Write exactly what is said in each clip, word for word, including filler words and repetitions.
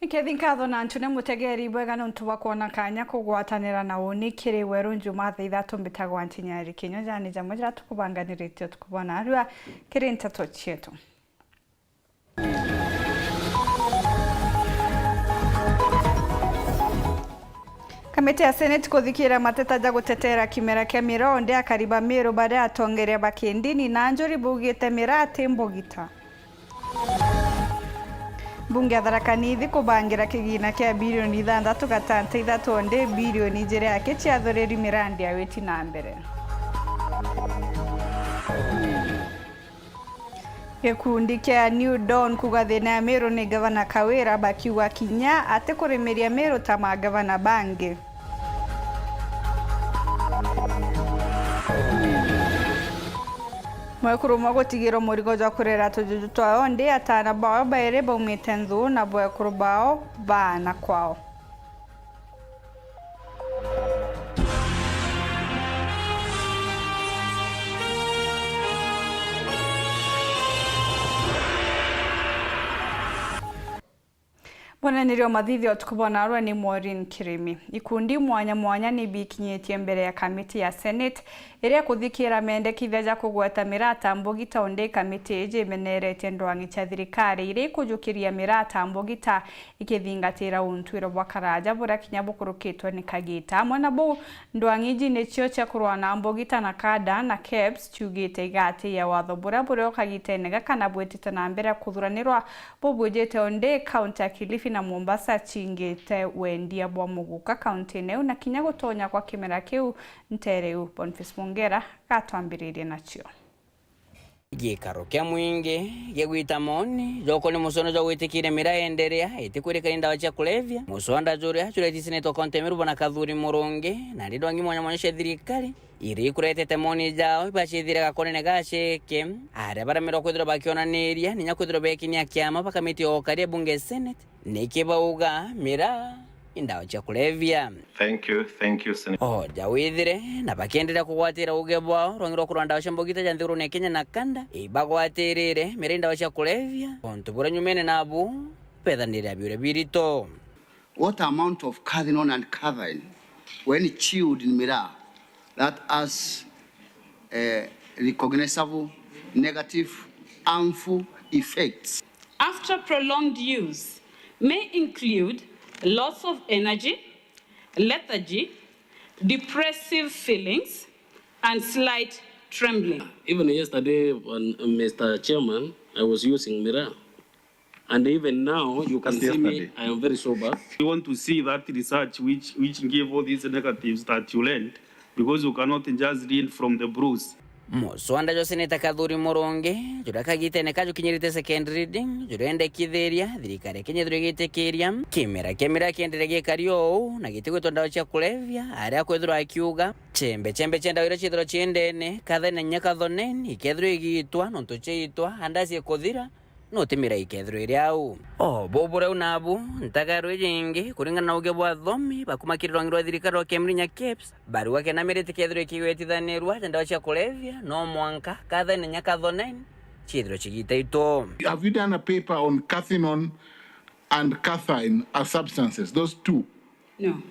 Nkethi nkatho na ntune mutegeri bwega nontu bwa kwona kanya kugwatanira na uni kiri weru njuma thaa ithatu. Mbitagwa Ntinyari Kinyo, jani jamwe jira tukubanganiritie tukubona arua kiri nteto cietu. Kamiti ya Senate kuthikira mateta ja gutetera kimera kia miraa, undi akari ba Miru baria atongeria ba kindini na njuri bugite miraa ti mbugita. Mbunge ya Tharaka Nithi kubangira kigina kia bilioni ithanthatu gatanta ithatu, undi bilioni ijiri aki ciathuriri mirandi ya witi na mbere. Gikundi kia New Dawn kuuga thina ya Meru ni Gavana Kawira, bakiuga kinya atikurimiria Meru ta magavana bangi. Mwekuru umwe gutigirwa murigo jwa kurera tujuju twao, ndi ataana bao bairi baumite nthuu na bwekuru bao baana kwao. Mwaneneri wa mathithio utuku bwa narua ni Maureen Kirimi. Ikundi mwanya mwanya ni bikinyitie mbere ya kamiti ya Senate iria kuthikira mendekithia ja kugweta miraa ta mbugita, undi kamiti iji imeneretie ndwang'i cia thirikari iria ikujukiria miraa ta mbugita ikithingatira untwiro bwa karaja buria kinya bukurukitwe ni kagita. Amwe na buu, ndwang'i iji nicio cia kurua na mbugita na kada na KEBS ciugite igatiia watho buria buri o kagitene gaka na bwitite na mbere kuthuranirwa bubwijite, undi kaunti ya Kilifi na Mombasa ciingite wendia bwa muguka kauntine iu na kinya gutonya kwa kimera kiu ntere iu. Boniface Mungera gatwambiririe nacio. Gikaro kia mwingi gigwita moni joko ni musono jwa gwitikiria miraa yenderea itikwirikania ndawa cia kulevya. Muswanda juria juretie seneta wa kaunti ya Meru bwana Kathuri Murungi na ndi ndwang'i mwanya mwanya cia thirikari iria ikuretete moni jao ibacithire gakonene gaceke aria baramerwa kwithirwa bakionaniria ninya kwithirwa bekinia kiama ba kamiti ya ukaria bunge senate. Niki bauga miraa i ndawa cia kulevya? Thank you, thank you, Senator. Oja withire na bakienderea kugwatira uge bwao rwangi rwa kurwa ndawa cia mbugita ja nthigurune ya Kenya na kanda ibagwatirire miraa i ndawa cia kulevya, untu buria nyumene nabu bethanire abiuria birito. What amount of cathinone and cathine when chewed in miraa that has, eh, recognizable negative harmful effects? After prolonged use may include loss of energy, lethargy, depressive feelings, and slight trembling. Even yesterday, when, uh, Mister Chairman, I was using miraa. And even now, you can see me, I am very sober. We want to see that research which, which gave all these negatives that you learned, because you cannot just read from the bruise. Muswanda jwa seneta Kathuri Murungi, juria kagitene kajukinyirite second reading, jurendekithiria thirikari ya Kenya ithirwe igitikiria kimera kia miraa kienderea gikari uu na gitigwitwa ndawa cia kulevya, aria akwithirwa akiuga chembe chembe cia ndawa iria ciithirwa ciendene, kathaine na kinya kathoneni, ikethirwa igitwa nontu ciaitwa andasi ikuthira, no ti miraa ikethirwa iri au. O bubura u nabu, ntagaru iji ingi, kuringana na uge bwa athomi bakuma kiri rwangi rwa thirikari rwa Kemrinya KEBS, barua kena miraa itikethirwa ikigwetithanirwa ja ndawa cia kulevya, no mwanka kathaine na kinya kathoneni ciithirwe cigitaitwo. Have you done a paper on cathinone and cathine as substances, those two? No.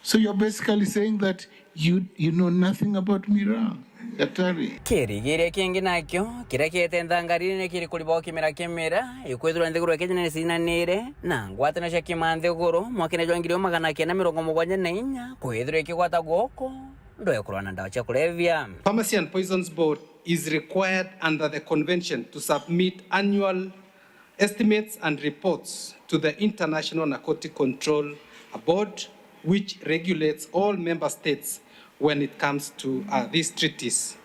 So you're basically saying that you, you know nothing about miraa, Daktari? Kirigiria kingi nakio, kiria kiete nthangariri ni kiri kuribawa kimera kia miraa, ikwithirwa nthiguru ya Kenya ni cinanire na ngwataniro cia kimanthiguru mwakene jwa ngiri imwe magana kenda mirongo mugwanja na inya, kwithirwa ikigwata guoko, ndwekurwa na ndawa cia kulevya. Pharmacy and Poisons Board is required under the convention to submit annual estimates and reports to the International Narcotic Control Board, which regulates all member states when it comes to, uh, these treaties.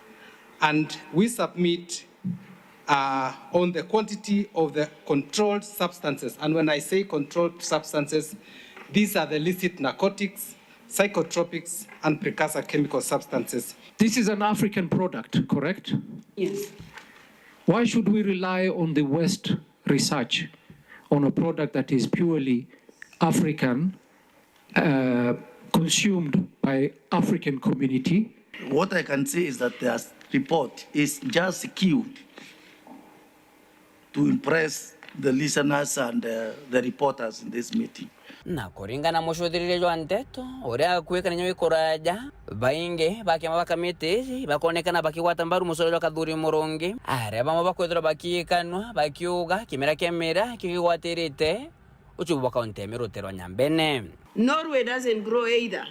And we submit, uh, on the quantity of the controlled substances. And when I say controlled substances, these are the licit narcotics, psychotropics, and precursor chemical substances. This is an African product, correct? Yes. Why should we rely on the West research on a product that is purely African, uh, consumed by African community? What I can say is that the report is just skewed to impress the listeners and, uh, the reporters in this meeting. Na kuringana na mucuthiriria jwa nteto uria akuikana inya wi kuraja, baingi ba kiama ba kamiti iji bakonekana bakigwata mbaru mucoro jwa Kathuri Murungi, aria bamwe bakwithirwa bakiikanwa bakiuga kimera kia miraa kigigwatirite uchubu bwa kaunti ya Meru uterwa nyambene. Norway doesn't grow either.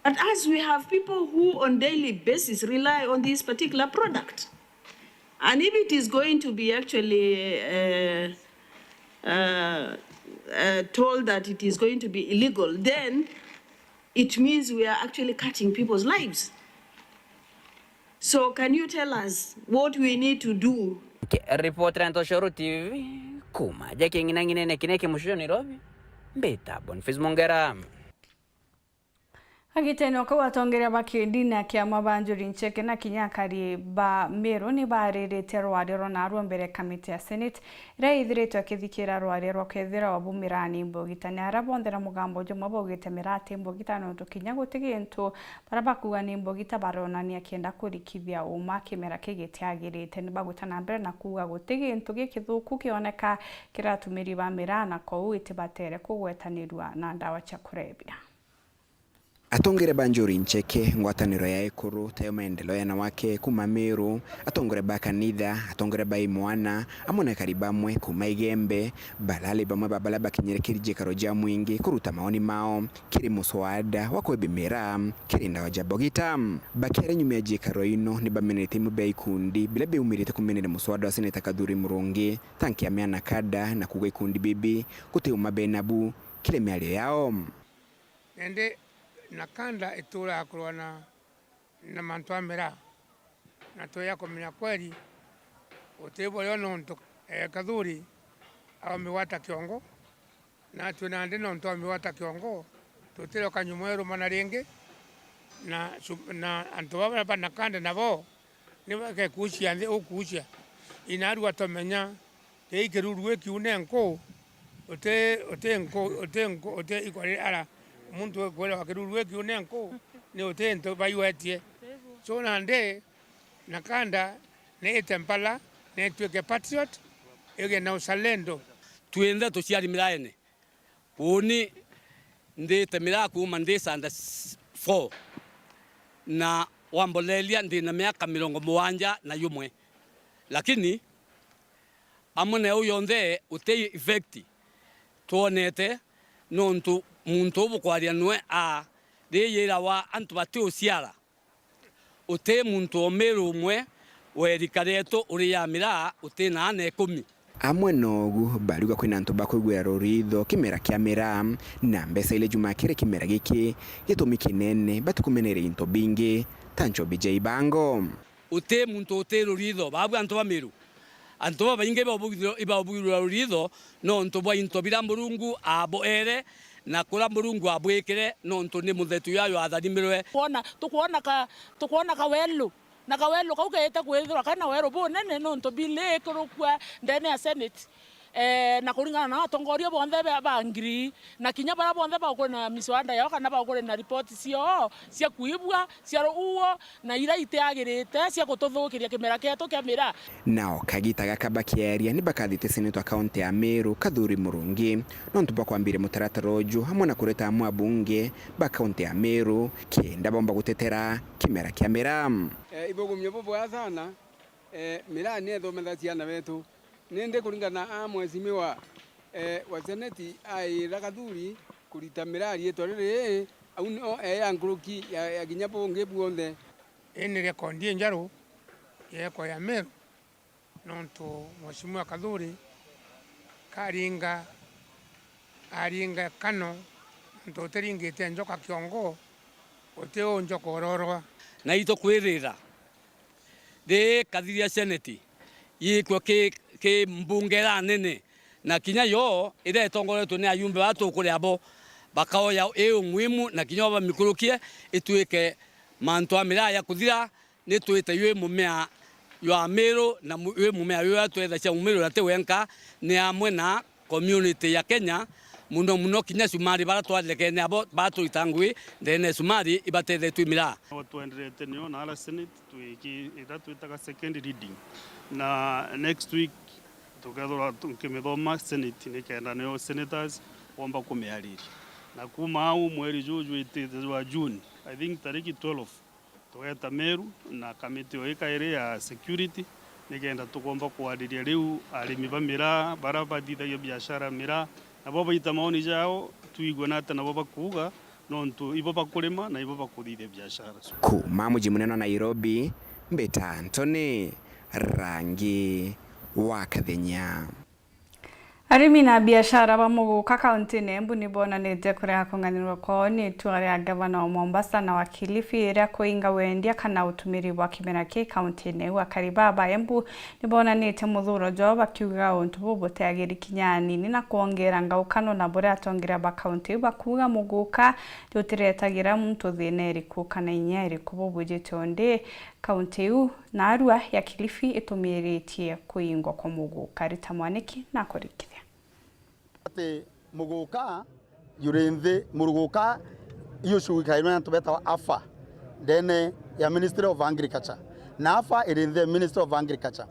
But as we have people who on daily basis rely on this particular product, and if it is going to be actually, uh, uh, uh, told that it is going to be illegal, then it means we are actually cutting people's lives. So can you tell us what we need to do? Nkiripotera Ntoshoro T V kuma ja king'inang'inene kinene kia mucii jwa Nairobi, mbita Boniface Mongera. Agitene o kau, atongeria ba kidini a kiama ba Njuri Ncheke na kinya akari ba Meru ni baririte rwaria rwa narua mbere ya kamiti ya Senate iria ithiritwe ikithikira rwaria rwa kethira wa bumira ni mbugita. Ni aria bonthe na mugambo jumwe baugite miraa ti mbugita, nontu kinya guti gintu baria bakuuga ni mbugita baronania kienda kurikithia uma kimera kigitiagirite. Ni bagwita na mbere na kuuga guti gintu gikithuku kioneka kiratumiri ba miraa, na kou itibatere kugwetanirua na ndawa cia kurebia. Atongeria ba Njuri Ncheke, ngwataniro ya ekuru, tayo maendeleo ya anawake kuma Meru, atongeria ba kanitha, atongeria ba imwana, amwe na ekari bamwe kuma Igembe, barari bamwe ba baria bakinyire kiri jikaro ja mwingi kuruta maoni mao kiri muswada wa kwibimira kiri ndawa ja mbogita. Bakiaria nyuma ya jikaro ino, ni bamenerete imwe bia ikundi biria biumirite kumenera muswada wa Seneta Kathuri Murungi, ta nkia miana kada, na kuuga ikundi bibi guti uma bena bu kiri miario yao. Nandi na kanda ituraga kurwa na, na mantu a miraa, na tweja kumenya kweri utibwa rio nontu, eh, Kathuri aumigwata kiongo, natwe nandi nontu aumigwata kiongo, tutiroka nyuma irumana ringi, na cu-, na antu baba ba na kanda nabo ni bagekucia nthi ukucia. Inaarua tumenya, kii kiruru gikiune nku, uti, uti nku, uti nku, uti ikwa ri ara muntu ekwirwa kiruru gikiune nku, ni uti ntu baigwetie. So nandi na kanda ni ite mpala, ni ituike patriot, igie na uzalendo. Twinthe tuciari miraene. Uuni ndite miraa kuuma ndi Sunday s-, four, na wamboleria ndi na miaka mirongo mugwanja na yumwe. Lakini amwe na iu yonthe, uti effect twonete, nontu muntu uu bukwaria nwe a riyira wa antu bati uciara. Uti muntu o Meru umwe wa irika rietu uri ya miraa uti na ana ikumi. Amwe na ugu, bariuga kwina antu bakwigwira ruritho kimera kia miraa, na mbeca iria jumaa kiri kimera giki, gitumi kinene batikumenera into bingi ta nchobi ja ibango. Uti muntu uti ruritho, babu antu ba Meru. Antu babaingi ibaubugirwa, ibaubugirwa ruritho nontu bwa into biria Murungu aaboere, na kuria Murungu abwikire, nontu ni muthetu yayo atharimirwe. Kwona, tukwona ka, tukwona kawelu, na kawelu kau keete kwithirwa kari na weru bunene, nontu bill ikurukua ndene ya Senate, eh, na kuringana na atongoria bonthe ba, ba ngiri, na kinya baria bonthe baukuri na miswada yao, kana baukuri na ripoti ciao cia kuibua, cia ruuo, na iria itiagirite cia gututhukiria kimera kietu kia miraa. Nao kagita gaka bakiaria, ni bakathite seneta wa kaunti ya Meru, Kathuri Murungi, nontu bwa kwambiria mutaratara uju, amwe na kureta amwe abunge ba kaunti ya Meru, kenda bomba gutetera kimera kia miraa. Eh, ithugumio bubwega sana, eh, miraa ni ithomethia ciana betu. Nindi kuringana na mheshimiwa, eh, wa seneti aira Kathuri kurita miraa riitwa riri, au nio eya nkuruki ya, ya kinya bungi buonthe. Ii ni rekondi injeru yeekwa ya Meru, nontu mheshimiwa Kathuri karinga, aringa kano, nontu utiringite njoka kiongo, uti u njoka urorwa. Na itukwirira ri kathiria seneti yikwe ki, ki mbunge iria nene, na kinya yo iria itongoretwe ni ayumbe baa tukuria bo, bakaoya ii umuhimu na kinya o bamikurukie ituike mantu a miraa ya kuthira. Ni twite ywi mumea jwa Meru, na mu-, ywi mumea jwia tweethagia umiru na ti wenka, ni amwe na community ya Kenya, muno muno kinya Sumari bara twathekene abo bara turita ngui ndene ya Sumari ibatethetwe i miraa. Twenderete nio na ara Senate twiki-, ira twitaga second reading. Na next week Tukethirwa tu-, nkimithoma Senate nikenda nio senators bomba kumiariria. Na kuma au mweri juju jwitite jwa June, I think tariki twelve, tugeta Meru na kamiti o ikairi ya security, nikenda tukomba kwariria riu arimi ba miraa, baria bathithagia biashara ya miraa, nabo baita maoni jao, twigue na ata nabo bakuuga, nontu ibo bakurima na ibo bakuthithia biashara. Kuma muji munene wa Nairobi, mbita Anthony Rangi wa Kathenya. Arimi na biashara ba muguka kauntine Embu ni bonanite kurega kung'anirwa kwao ni itua ria ngavana wa Mombasa na wa Kilifi ria kuinga wendia kana utumiri bwa kimera kii kauntine iu. Akari baa ba Embu ni bonanite muthuro jwao bakiuga untu buu butiagiri kinya anini na kwongera ngaukano na buria atongeria ba kaunti iu bakuuga muguka jutiretagira muntu thina iriku kana inya iriku bubujite undi kaunti iu. Narua ya Kilifi itumiritie kuingwa kwa muguka. Rita Mwaniki na kurikithia. Ati muguka juri nthi, muguka iucugikairwe na antu betawa AFA ndene ya Ministry of Agriculture, na AFA iri nthi ya Ministry of Agriculture.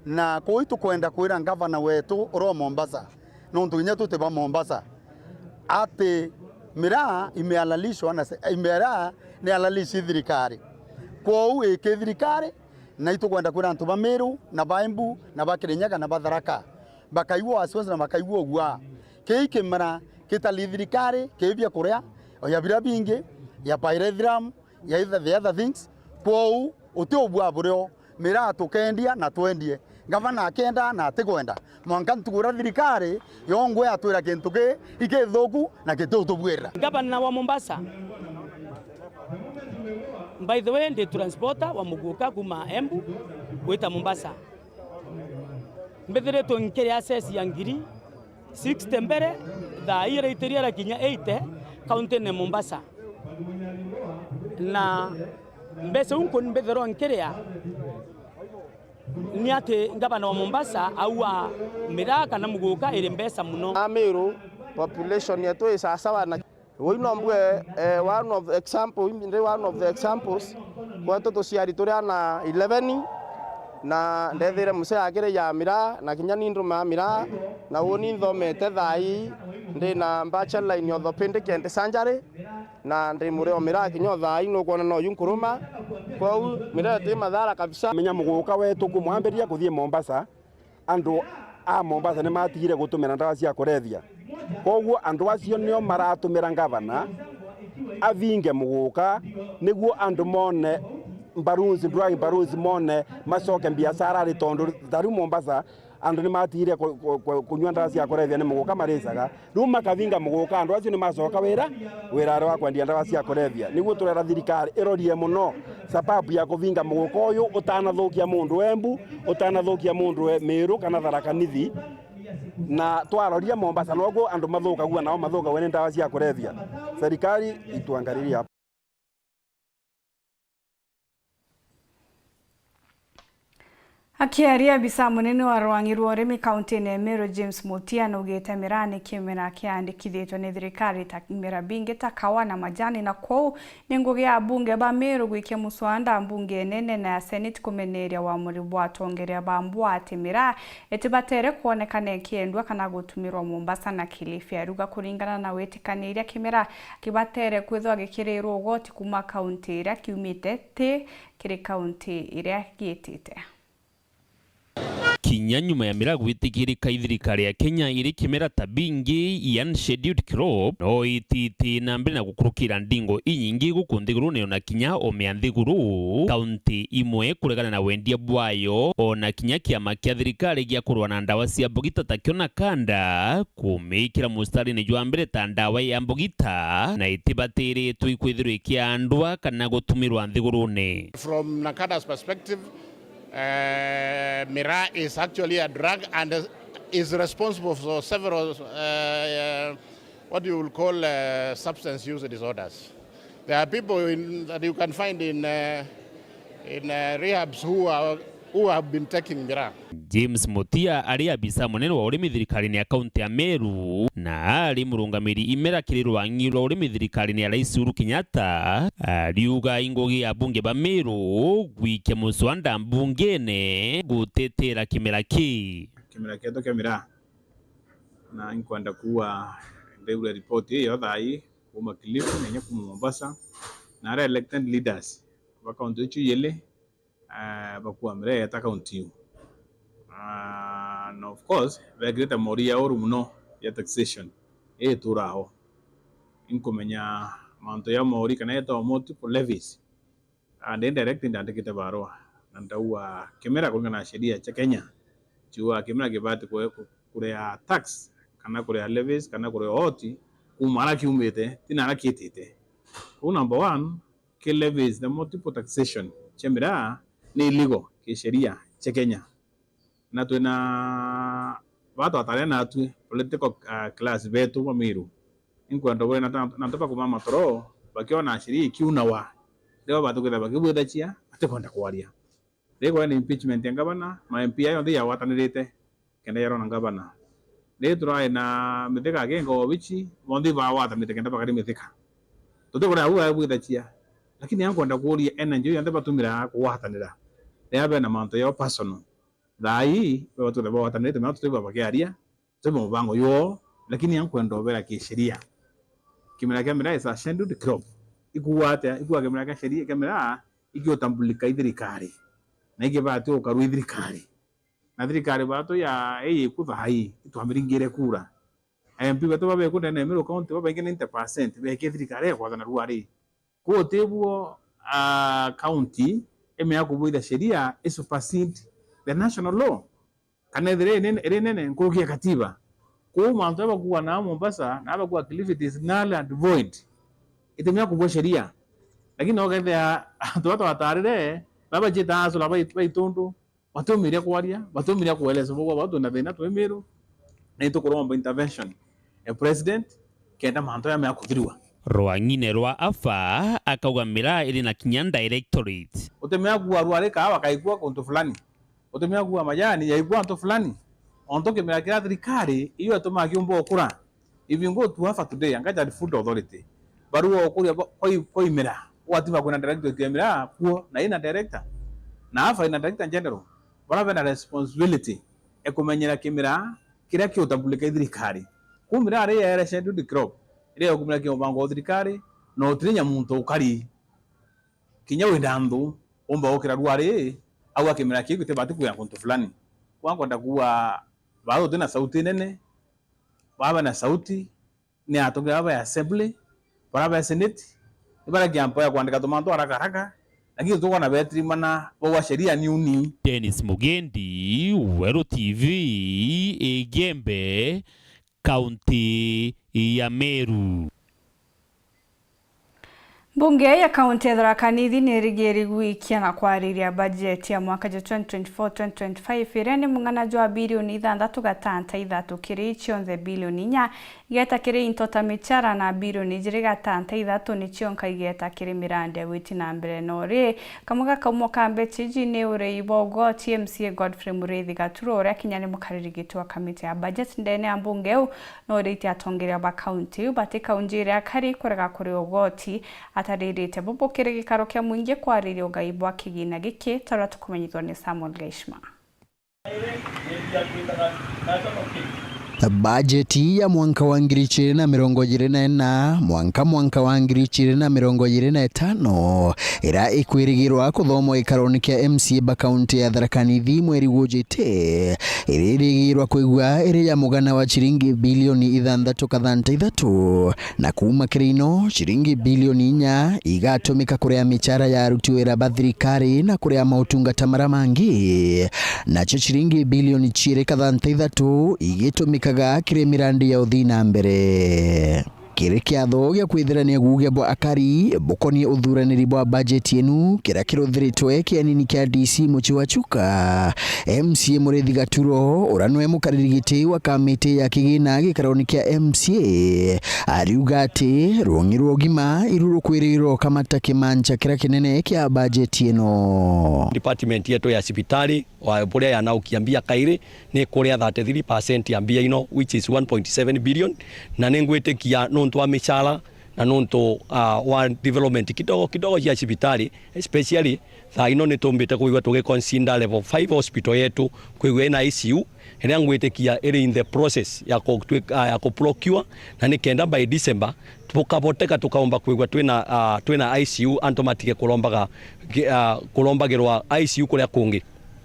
Na kuu itukwenda kwira ngavana wetu uro Mombasa, nontu kinya tuti ba Mombasa, ati miraa imehalalishwa na se-, miraa ni halalishi thirikari. Kwou iki thirikari, na itukwenda kwira antu ba Meru, na ba Embu, na ba Kirinyaga, na ba Tharaka, bakaigua wasiwasi na bakaigua uguaa. Kii kimera kitali thirikari, kii bia kuria, o ya biria bingi, ya pyrethrum, ya either the other things. Kwou uti ubua burio, miraa tukendia na twendie. Ngavana akenda na atikwenda, mwanka ntuku iria thirikari yongwe yatwira kintu ki ikithuku na gititubwirira. Ngavana wa Mombasa, by the way, ndi transporter wa muguka kuma Embu gwita Mombasa. Mbithiritwe nkiria access ya ngiri sixty mbere, thaa ii iraitiria irakinya eighty kauntine Mombasa. Na mbeca iu nkuni mbithirwa nkiria ni ati ngavana wa Mombasa aua miraa kana muguka iri mbeca muno. Amiru population yetu i sawasawa na Uu no mbue, eh, one of the example, ndi one of the examples. Kwetu tuciari turi ana eleven, na ndethire musee akiri ya miraa, na kinya ni ndumaa miraa, na uni nthomete thaa ii, ndi na bachelor in orthopedic and surgery, na ndi muri o miraa kinya o thaa ii nukwona no yu nkuruma. Kwou miraa ti mathara kabisa. Menya muguka wetu kumwambiria kuthii Mombasa, andu a Mombasa ni matigire gutumira ndawa cia kurevya. Koguo andu acio nio maratumira ngavana avinge muguka, niguo andu mone balloons, drug balloons mone, macoke biacarari, tondu ta riu Mombasa andu ni matigire ku-, ku-, ku-, kunyua ndawa cia kurevya, ni muguka maricaga. Riu makavinga muguka, andu acio ni macoka wira, wira ari wa kwendia ndawa cia kurevya. Niguo turera thirikari irorie muno sababu ya kuvinga muguka uyu utanathukia mundu Embu, utanathukia mundu e Meru kana Tharaka Nithi. Na twaroria Mombasa, noguo andu mathukagua, nao mathukagua ni ndawa cia kurevya. Serikali ituangalilie hapo. Akiaria, abisa munene wa rwang'i rwa urimi kauntine ya Meru, James Mutia, naugite miraa ni kimera kiandikithitwe ni thirikari ta mera bingi ta kawa na majani, na kwou ni ngugi ya abunge ba Meru gwikia muswanda mbunge nene na ya Senate kumeneria wamuri bwa atongeria ba mbua ati miraa itibatere kwonekana ikiendwa kana gutumirwa Mombasa na Kilifi. Aruga kuringana na witikaniria kimera kibatere kwithwa gikirirwa ugoti kuma kaunti iria kiumite ti kiri kaunti iria giitite. Kinya nyuma ya miraa gwitikirika i thirikari ya Kenya iri kimera ta bingi, i unscheduled crop, no ititi na mbere na gukurukira ndingo inyingi guku nthigurune, ona kinya omea nthiguru. Kaunti imwe kuregana na wendia bwayo, ona kinya kiama kia thirikari gia kurwa na ndawa cia mbugita takio NACADA, kumikira mustarine jwa mbere ta ndawa ya mbugita, na itibatiritwe ikwithirwa ikiandwa kana gutumirwa nthigurune. From NACADA's perspective, uh, miraa is actually a drug and is responsible for several, uh, uh, what you will call, uh, substance use disorders. There are people in, that you can find in, uh, in, uh, rehabs who are, who have been taking miraa. James Mutia ari abisa munene wa urimi thirikarine ya kaunti ya Meru, na ari murungamiri imera kiri rwang'i rwa urimi thirikarine ya Rais Uhuru Kenyatta, ariuga i ngugi ya abunge ba Meru gwikia muswanda mbungene gutetera kimera kii. kimera kietu kia miraa. Na inkwenda kuuga, ndaigua ripoti iyo thaa ii kuuma Kilifi na inya kuuma Mombasa, na aria elected leaders ba kaunti icio ijiri, eh, bakua miraa yeeta kaunti iu. Ah, na of course, beekirite moori ya uru mono ya taxation ii ituraa ho. Inkumenya mantu ya moori kana yetagwa multiple levies. Ah, ndi direct ndandikite barua na ndauga kimera kuringana na sheria cia Kenya, ciugaa kimera kibati kue-, ku-, kuria tax kana kuria levies kana kuria ooti kuuma aria kiumite, ti na aria kiitite. Uu number one, ki levies na multiple taxation cia miraa ni illegal kisheria cia Kenya. Na twina baa twatare naatwi political, ah, class betu ba Meru. Inkwenda ubure na ta-, na antu bakuma matoro bakiona sheria ikiunawa, riu batu kwithira bakibwithacia batikwenda kwaria. Riu kwina impeachment ya ngavana, ma M P ayo yonthe yagwatanirite kenda yarona ngavana. Riu turai na Mithika akinga obici, bonthe bagwatanite kenda bakari Mithika. Tutikuria au babwithacia, lakini ankwenda kuuria energy iu yonthe batumira kugwatanira riria bena mantu yao personal. Thaa ii, baba tutheba gwatanirite nao, tutibwa bakiaria, tutibwa mubango jwao, lakini ankwenda ubera kisheria. Kimera kia miraa is a scheduled crop. Ikuuga atia? Ikuuga kimera kia sheria, kia miraa ikiutambulika i thirikari. Na ikibati ukarua i thirikari. Na thirikari batu ya, ii iku thaa ii, itwamiringire kura. M P betu babeku ndene ya Meru County, babaingi ninety percent bekie thirikari ya kwathana ruari. Kuu utibwo, ah, county imea kubwitha sheria i supersede the national law, kana ithire iri nene, iri nene nkuruki ya katiba. Kuu mantu ja bakuuga na Mombasa, na bakuuga Kilifi, it is null and void. Itimea kubwa sheria. Lakini no kethia antu ba twatarire, baba bajite asula bai-, baitundu, batiumiria kwaria, batiumiria kueleza bauga bau twina thina twi Meru, na itukuromba intervention ya president kenda mantu jamea kuthirua. Rwang'ine rwa Afa akauga miraa iri na kinya directorate. Utimea kuuga ruari kaawa kaikua kuntu fulani. Utimea kuuga majani yaikua antu fulani. Ontu kimera kiria thirikari iyo itumaa kiumba ukura. If you go to Afa today and get a food authority, barua ukuria ba-, kwa i-, kwa imera, ugatiba kwina director ya miraa kuo, na ina director, na Afa ina director general, bara bena responsibility ya kumenyera kimera kiria kiutambulika i thirikari. Kuu miraa ri ya scheduled crop, iria ya kumira kia mubango wa thirikari, na utirinya muntu ukari. Kinya wina nthu, umba gukira ruari, au akimera kiu gitibati kwina kuntu fulani. Kwa nkwenda kuuga, baa tutina sauti nene, baba na sauti, ni atongeria baba ya assembly, bara ba senate, ni bara kiampo ya kwandika tumantu haraka haraka, lakini tukwona betirimana baua sheria niuni. Dennis Mugendi, Weru T V, Igembe, kaunti ya Meru. Mbunge ya kaunti ya Tharaka Nithi nirigiri gwikia na kwariria bajeti ya mwaka jwa twenty twenty-four twenty twenty-five, iria ni mung'ana jwa bilioni ithanthatu gatanta ithatu kiri cionthe bilioni inya igeta kiri into ta michara na bilioni ijiri gatanta ithatu nicio nka igeta kiri mirandi ya gwiti na mbere. No ri, kamwe ga kaumo ka mbecha iji ni urei bwa ugoti. M C A Godfrey Muriithi Gaturo, uria kinya ni mukariri giti wa kamiti ya bajeti ndene ya mbunge iu, no uritie atongeria ba kaunti iu batikaunjire akari kurega kuria ugoti, ataririte bo bukiri gikaro kia mwingi kwariria ugai bwa kigina giki, ta uria tukumenyithua ni Samuel Gaishma. Bajeti ya mwanka wa ngiri ijiri na mirongo ijiri na ina, mwanka mwanka wa ngiri ijiri na mirongo ijiri na itano, iria ikwirigirwa kuthomwa gikarone kia M C A ba kaunti ya Tharaka Nithi mweri gujite, iririgirwa kwigua iri ya mugana wa ciringi bilioni ithanthatu kathanta ithatu, na kuuma kiri ino, ciringi bilioni inya igatumika kuria michara ya aruti wira ba thirikari na kuria mautungata maria mangi. Nacio ciringi bilioni ciiri kathanta ithatu igitumikaga kiri mirandi ya uthii na mbere. Kiri kiatho gia kwithirania guugia bwa akari bukonie uthuraniri bwa bajeti inu, kiria kiruthiritwe kianini kia D C mucii wa Chuka, M C A Muriithi Gaturo, uria niwe mukariri giti wa kamiti ya kigina gikaroni kia M C A, ariuga ati rung'i rwa ugima iru rukwirirwo kamata kimancha kiria kinene kia bajeti ino. Department yetu ya cibitari, wa buria yanaukia mbia kairi, ni kuria thirty-three percent ya mbia ino, which is one point seven billion, na ni ngwitikia nontu wa michara Na nontu, ah, wa development kidogo kidogo cia cibitari, especially thaa ino ni tumbite kwigua tugi consider level five hospital yetu kwigua ina I C U, iria ngwitikia iri in the process ya ku-, twi-, ah, ya ku procure, na ni kenda by December tukaboteka tukaumba kwigua twina, ah, twina I C U, antu matige kurombaga, ah, kurombagirwa I C U kuria kungi.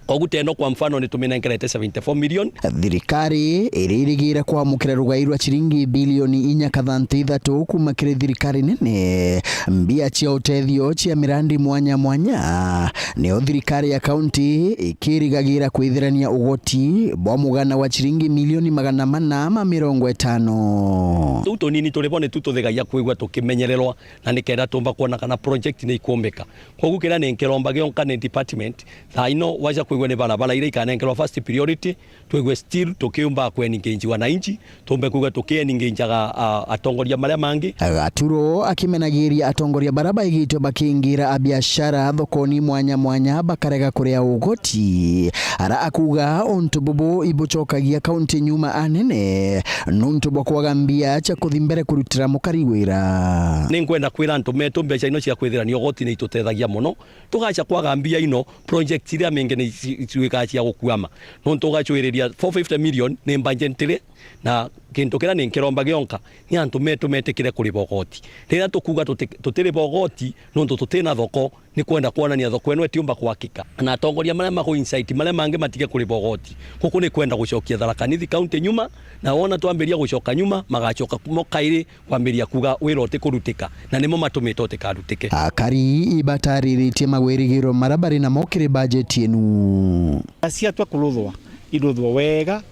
Kogu teno kwa mfano ni tuminengerete seventy four million. Thirikari iria irigire kwamukira rugai rwa ciringi bilioni inya kathantu ithatu kuma kiri thirikari nene, mbia cia utethio cia mirandi mwanya mwanya, nio thirikari ya kaunti ikirigagira kwithirania ugoti bwa mugana wa ciringi milioni magana mana ma mirongo itano. Tuu tunini turi bo ni tu tuthigagia kwigua tukimenyererwa, na nikenda tumba kwona kana project ni ikumbika. Kogu kiria ni nkiromba gionka ni department, thaa ino waja kwigua ni barabara iria ikanenkerwa first priority, twigwe still tukiumba ku engage wananchi, tumbe kwigua tuki engage aga, a, atongoria maria mangi. Gaturo akimenagiria atongoria baria baigitwe bakiingira abiashara thokoni mwanya mwanya bakarega kuria ugoti, ara akuga untu bubu ibucokagia kaunti nyuma anene nuntu bwa kwaga mbia cia kuthi mbere kurutira mukari wira. Ni nkwenda kwira antu metu mbeca ino cia kwithirania ugoti ni itutethagia mono. Tugacha kwaga mbia ino, project iria mingi ni ci-, cituikaa cia gukuama. Nontu ugachwiriria four fifty million ni budgetary, na kintu kiria ni nkiromba gionka ni antu metu metikire kuriba ugoti. Riria tukuuga tuti-, tutiriba ugoti nontu tutina thoko, ni kwenda kwonania thoko ino itiumba kwakika. Na atongoria maria maku inside maria mangi matige kuriba ugoti. Guku ni kwenda gucokia Tharaka Nithi County nyuma, na wona twambiria gucoka nyuma, magacoka mo kairi kwambiria kuuga wira utikurutika, na nimo matumite utikarutike. Akari ibatariritie magwirigiro maria bari namo kiri bajeti inu. Ciatua kuruthwa, iruthwe wega,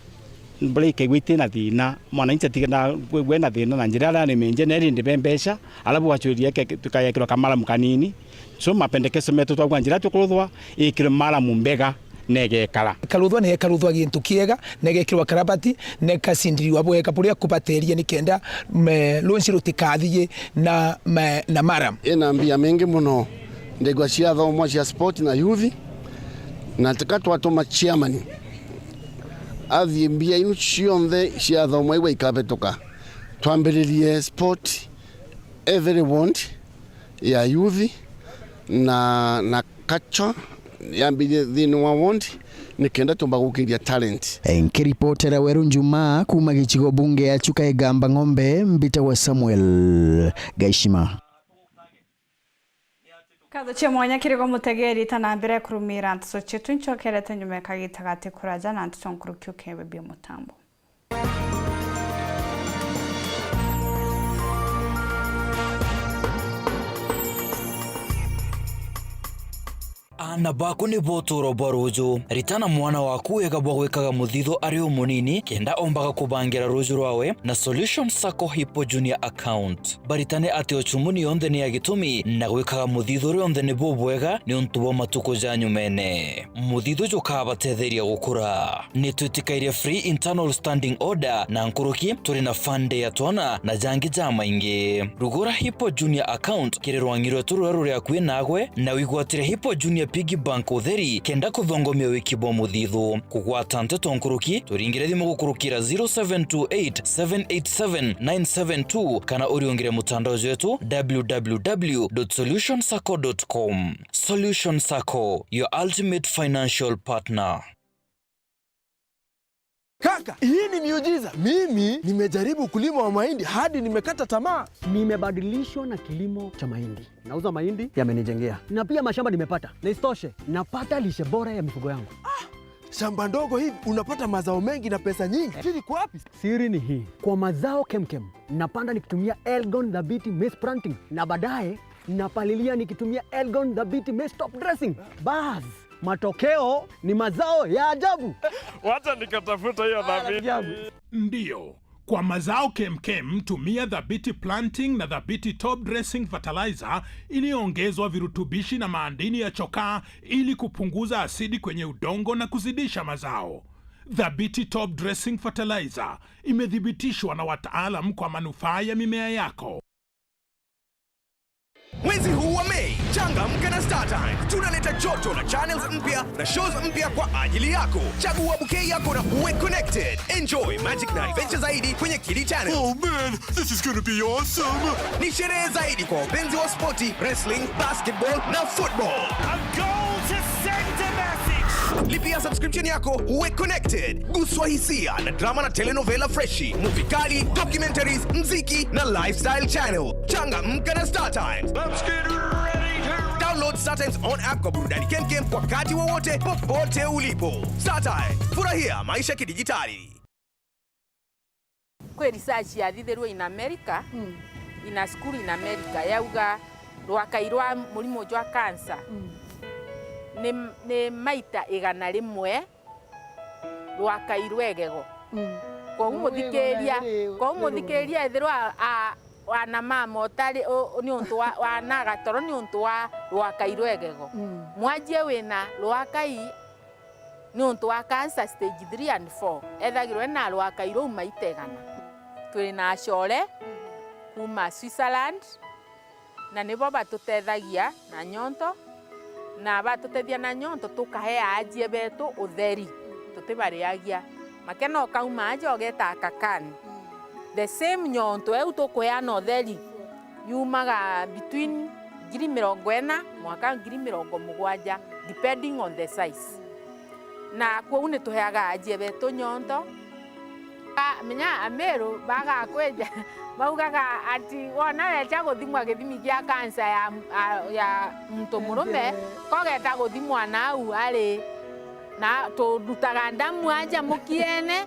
mbura ikaigua itina thina, mwananchi atige na, we na thina na njira iria ni menje, na iri ndibe mbeca, alafu wachuria ke-, tukayekirwa kamaramu kanini. So, mapendekezo metu twauga njira tukuruthwa, ikirwe maramu mbega, na igekara. Ikaruthwa, na ikaruthwa gintu kiega, na igekirwa karabati, na ikacindiriwa bwega buria kubateria nikenda, me, runci rutikathie na, me, na mara. Ina mbia mingi muno. Ndegwa cia thomwa cia sport na youth, na tika twatuma chairman athie mbia iu cionthe cia thomwa igwa ikabituka. Twambiririe sport every ward ya youth na, na culture yambirie thiini wa ward, nikenda tumba gukiria talent. Nkiripotera Weru Njuma kuuma gicigo bunge ya Chuka Igamba Ng'ombe, mbitagwa Samuel Gaishima. Nkatho cia mwanya kiri gwe mutegeri, ta na mbere kurumira nteto cietu, ncokerete nyuma ya kagita gati kuraja na nteto nkuruki ukebe bia mutambo. Aana baku nibo utuuro bwa ruuju. Ritana mwana waku wega bwa gwikaga muthithu ari umunini, kenda ombaga kubangira ruuju rwawe na Solution Sacco Hippo Junior Account. Baritane ati uchumuni yonthe ni ya gitumi, na gwikaga muthithu rionthe ni bubwega niuntu bwa matuku ja nyumene. Muthithu jukabatetheria gukura. Nitwitikairie free internal standing order na nkuruki, turi na fund ya twana na jangi jamaingi. Rugura Hippo Junior Account kiri rwangi rwetu ruria ruri akui nagwe, na wigwatire Hippo Junior Piggy Bank utheri kenda kuthongomia wiki bwa muthithu. Kugwata nteto nkuruki, turingire thimu gukurukira zero seven two eight, seven eight seven, nine seven two kana uriungire mutandao jwetu w w w dot solution sacco dot com. Solution Sacco, your ultimate financial partner. Kaka, hii ni miujiza. Mimi nimejaribu ukulima wa mahindi hadi nimekata tamaa. Nimebadilishwa na kilimo cha mahindi. Nauza mahindi, yamenijengea. Na pia mashamba nimepata. Na isitoshe, napata lishe bora ya mifugo yangu. Ah, shamba ndogo hivi, unapata mazao mengi na pesa nyingi. Siri iko wapi? Siri ni hii. Kwa mazao kemkem, napanda nikitumia Elgon Dhabiti Maize Planting. Na baadaye, napalilia nikitumia Elgon Dhabiti Maize Top Dressing. Bas, matokeo ni mazao ya ajabu. Wacha nikatafuta hiyo Dhabiti. Ndio, kwa mazao kemkem, tumia Dhabiti Planting na Dhabiti Top Dressing Fertilizer iliyoongezwa virutubishi na maandini ya chokaa ili kupunguza asidi kwenye udongo na kuzidisha mazao. Dhabiti Top Dressing Fertilizer imethibitishwa na wataalam kwa manufaa ya mimea yako. Mwezi huu wa Mei, changamka na StarTimes. Tunaleta joto la channels mpya na shows mpya kwa ajili yako. Chagua bouquet yako na uwe connected. Enjoy magic na adventure zaidi kwenye Kidi Channel. Oh man, this is gonna be awesome! Ni sherehe zaidi kwa wapenzi wa spoti, wrestling, basketball na football. A goal to send a message. Lipia subscription yako uwe connected. Guswa hisia na drama na telenovela freshi, movie kali, documentaries, mziki na lifestyle channel. Changamka na StarTimes. Let's get ready to Download StarTimes on app kwa burudani kemkem wakati wowote, popote ulipo. StarTimes, furahia maisha kidijitali. Kwi research yathithirwe in America, Mm. in a school in America, yauga rwakai rwa murimo jwa cancer Mm. ni, ni maita igana rimwe rwakai rwa igego. Mm. Koguo Rwa igego muthikiria, na iri-, koguo iri muthikiria ethirwa a, a, wana mama utari u, u, ni untu wa, wana agatoro ni untu wa rwakai rwa igego. Mm. Mwanjie wina rwakai ni untu wa cancer stage three and four, ethagirwa ena rwakai ruu maita igana. Twiri na acore kuma Switzerland, na nibo batutethagia na nyonto, na batutethia na nyonto, tukahea aajie betu utheri, tutibariagia. Makena ukauma aja ugeeta Aga Khan. The same nyonto eu tukuheana utheri yumaga between ngiri mirongo ina mwaka ngiri mirongo mugwanja, depending on the size. Na kwou ni tuheaga aajie betu nyonto. A, menya Amiru bagakwija, baugaga ati wona wecha guthimwa githimi gia kansa ya, a, ya muntu murume, Ehe. kogeta guthimwa nau ari. Na turutaga ndamu aja mukiene,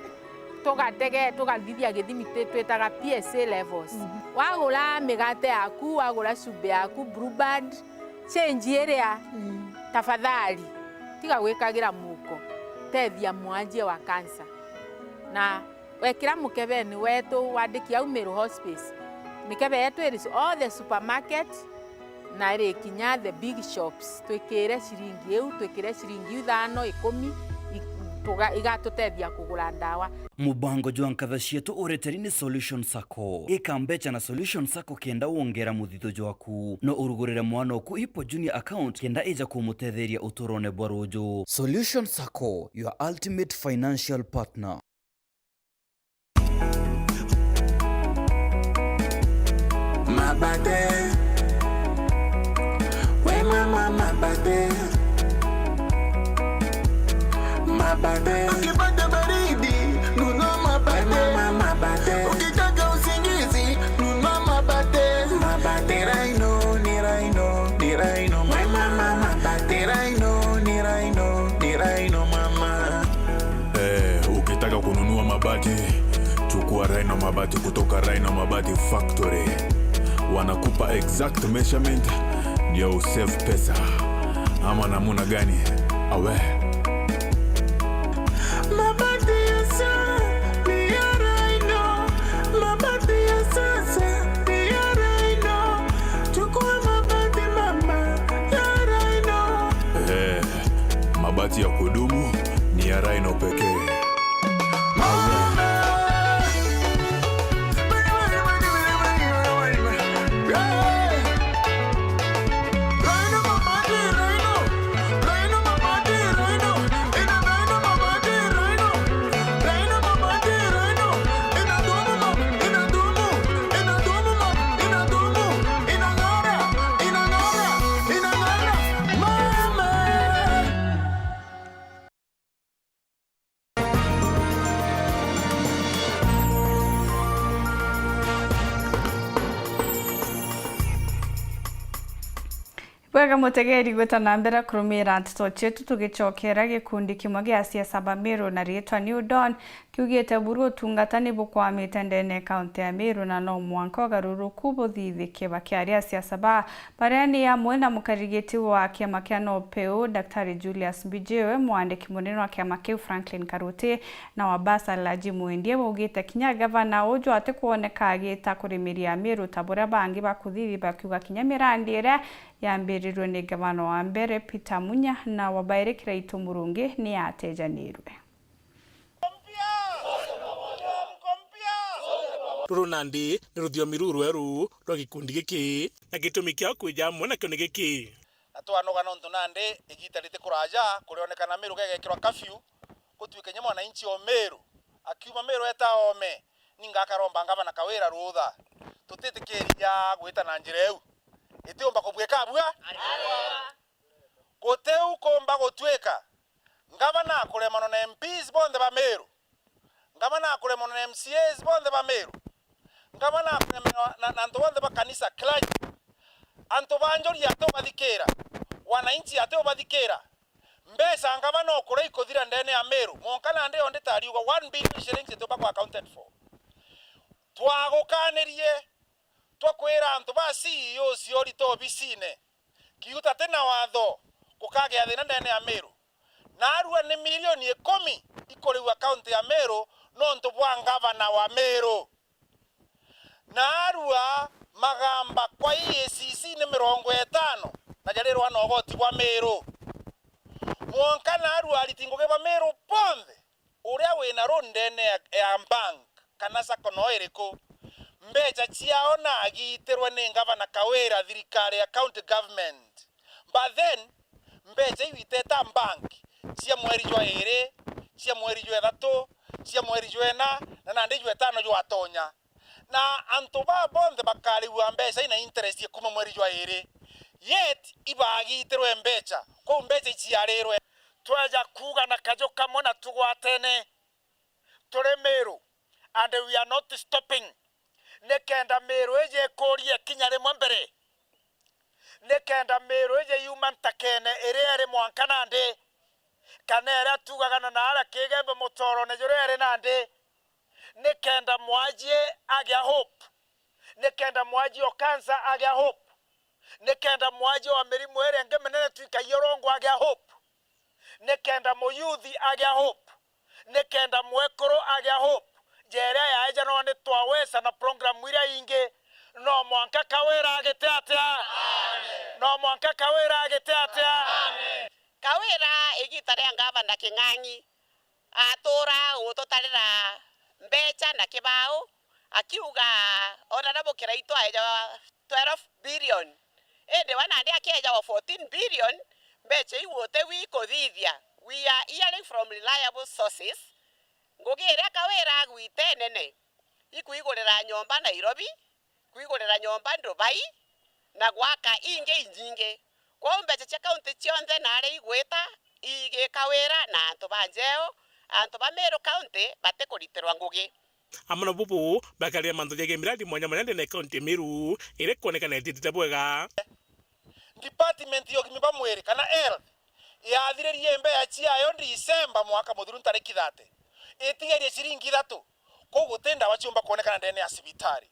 tugatege, tugathithia githimi twi-, twitaga P S A levels. Mhm. Wagura migate yaku, wagura cumbĩ yaku, Blue Band, change iria, Mm. tafadhali, tiga gwikagira muko, tethia mwanjie wa kansa. Na wekira mukebeni wetu wandiki au Meru Hospice, mikebe yetu iri su-, all the supermarket, na iri kinya the big shops, twikire ciringi iu, twikire ciringi ithano, ikumi, i-, tuga-, igatutethia kugura ndawa. Mubango jwa nkatha cietu ureteri ni Solution Sacco. Ika mbecha na Solution Sacco kenda wongera muthitho jwaku. No urugurire mwana oku Hippo Junior account kenda ija kumutetheria uturone bwa ruju. Solution Sacco, your ultimate financial partner. Mabate. We mama mabate. Mabate. Ukipata baridi, nunua mabate. We mama mabate. Ukitaka usingizi, nunua mabate. Mabate. Ni Rhino, ni Rhino, ni Rhino. We mama mabate. Ni Rhino, ni Rhino, ni Rhino mama. Eh, ukitaka kununua mabati, chukua Rhino Mabati kutoka Rhino Mabati Factory. Wanakupa exact measurement ndio usave pesa. Ama namuna gani? Awe. Mabati ya sa-, ni ya Rhino. Mabati ya sasa ni ya Rhino. Chukua mabati mama ya Rhino. Eh. Mabati ya kudumu ni ya Rhino pekee. Bwega mutegeri, gwita na mbere kurumira nteto cietu, tugicokera gikundi kimwe gia siasa ba Meru na riitwa New Dawn kiugite buru utungata ni bukwamite ndene ya kaunti ya Meru na no mwanka ugaruruku buthithike. Bakiaria siasa ba baria ni amwe na mukarigiti wa kiama kia NOPEU, Daktari Julius Mbijiwe, mwandiki munene wa kiama kiu Franklin Karuti, na wa Basa Laji Mwendie, baugite kinya gavana uju atikwoneka agita kurimiria Meru ta buria bangi bakuthithia, bakiuga kinya mirandi iria yambirirwe ni gavana wa mbere Peter Munya na wa bairi Kiraitu Murungi ni yatejanirwe. Ruru nandi ni ruthiomi ruu rweru rwa gikundi giki, na gitumi kiao kwija amwe nakio ni giki. Na twanoga nontu nandi igita riti kuraja kurionekana Meru gegekirwa curfew, gutuike kinya mwananchi o Meru akiuma Meru eta oome, ni ngakaromba ngavana Kawira ruutha. Tutitikiria gwita na njira iu. Itiumba kubwika bua? Gutiu kumba gutuika ngavana akuremanwa na M Ps bonthe ba Meru, ngavana akuremanwa na M C As bonthe ba Meru, ngavana akuremanwa na, na antu bonthe ba kanisa, clergy, antu ba njuri ati ubathikira, wananchi ati ubathikira. Mbeca ngavana ukuria ikuthira ndene ya Meru, mwanka nandi yo nditariuga one billion shillings itiumba kwa accounted for. Twagukanirie, twakwira antu ba C E Os cio rita obisine, kiuta ti na watho, gukagea thina ndene ya Meru. Naarua ni milioni ikumi ikuriwa kaunti ya Meru nontu bwa ngavana wa Meru. Naarua magamba kwa E A C C ni mirongo itano na jarirwa na ugoti bwa Meru. Mwanka naarua ariti ngugi ba Meru bonthe, uria wina ruu ndene ya, ya bank kana sacco no iriku, mbecha ciao naagiitirwe ni ngavana Kawira, thirikari ya county government. But then, mbecha iu iteta bank cia mweri jwa iri, cia mweri jwa ithatu, cia mweri jwa ina, na nandi jwa itano jwatonya. Na antu baa bonthe bakarigua mbecha ina interest ya kuuma mweri jwa iri. Yet, ibagiitirwe mbecha, kwou mbecha iciarirwe. Tweja kuuga na kaju kamwe na tugwatene. Turi Meru, and we are not stopping. Nikenda Meru iji ikurie kinya rimwe mbere. Nikenda Meru iji yuma ntakene iria iri mwanka nandi, kana iria tugaga na naaria Kigembe mutorone juria iri nandi. Nikenda mwajie agia hope. Nikenda mwajie o cancer agia hope. Nikenda mwajie wa mirimu iria ingi minene twikagia urongo agia hope. Nikenda muyuthi agia hope. Nikenda mwekuru agia hope. Nja iria yaejanwa ni twawesa na program iria ingi, no mwanka Kawira agite atia? No mwanka Kawira agite atia? Kawira, igita ria ngavana King'ang'i, atura gututarira mbecha na kibao, akiuga, ona na bukira itu aeja twelve billion, indi we nandi akieja wa fourteen billion, mbecha iu uti wi kuthithia. We are hearing from reliable sources, ngugi iria Kawira agwite nene, ikwigurira nyomba Nairobi, kwigurira nyomba Dubai, na gwaka ingi inyingi. Kwou mbecha cia kaunti cionthe naria igwita, igika wira na antu ba njeo, antu ba Meru County batikuritirwa ngugi. Amwe na bubu, bakarira mantu jegie miradi mwanya mwanya ndene ya kaunti ya Meru, iria ikwonekana ititite bwega. Department ya ugima bwa mwiri, kana health, yathiririe mbeca ciayo December mwaka muthiru ntariki thirty. Itigerie ciringi ithatu, kou guti ndawa ciumba kwonekana ndene ya cibitari.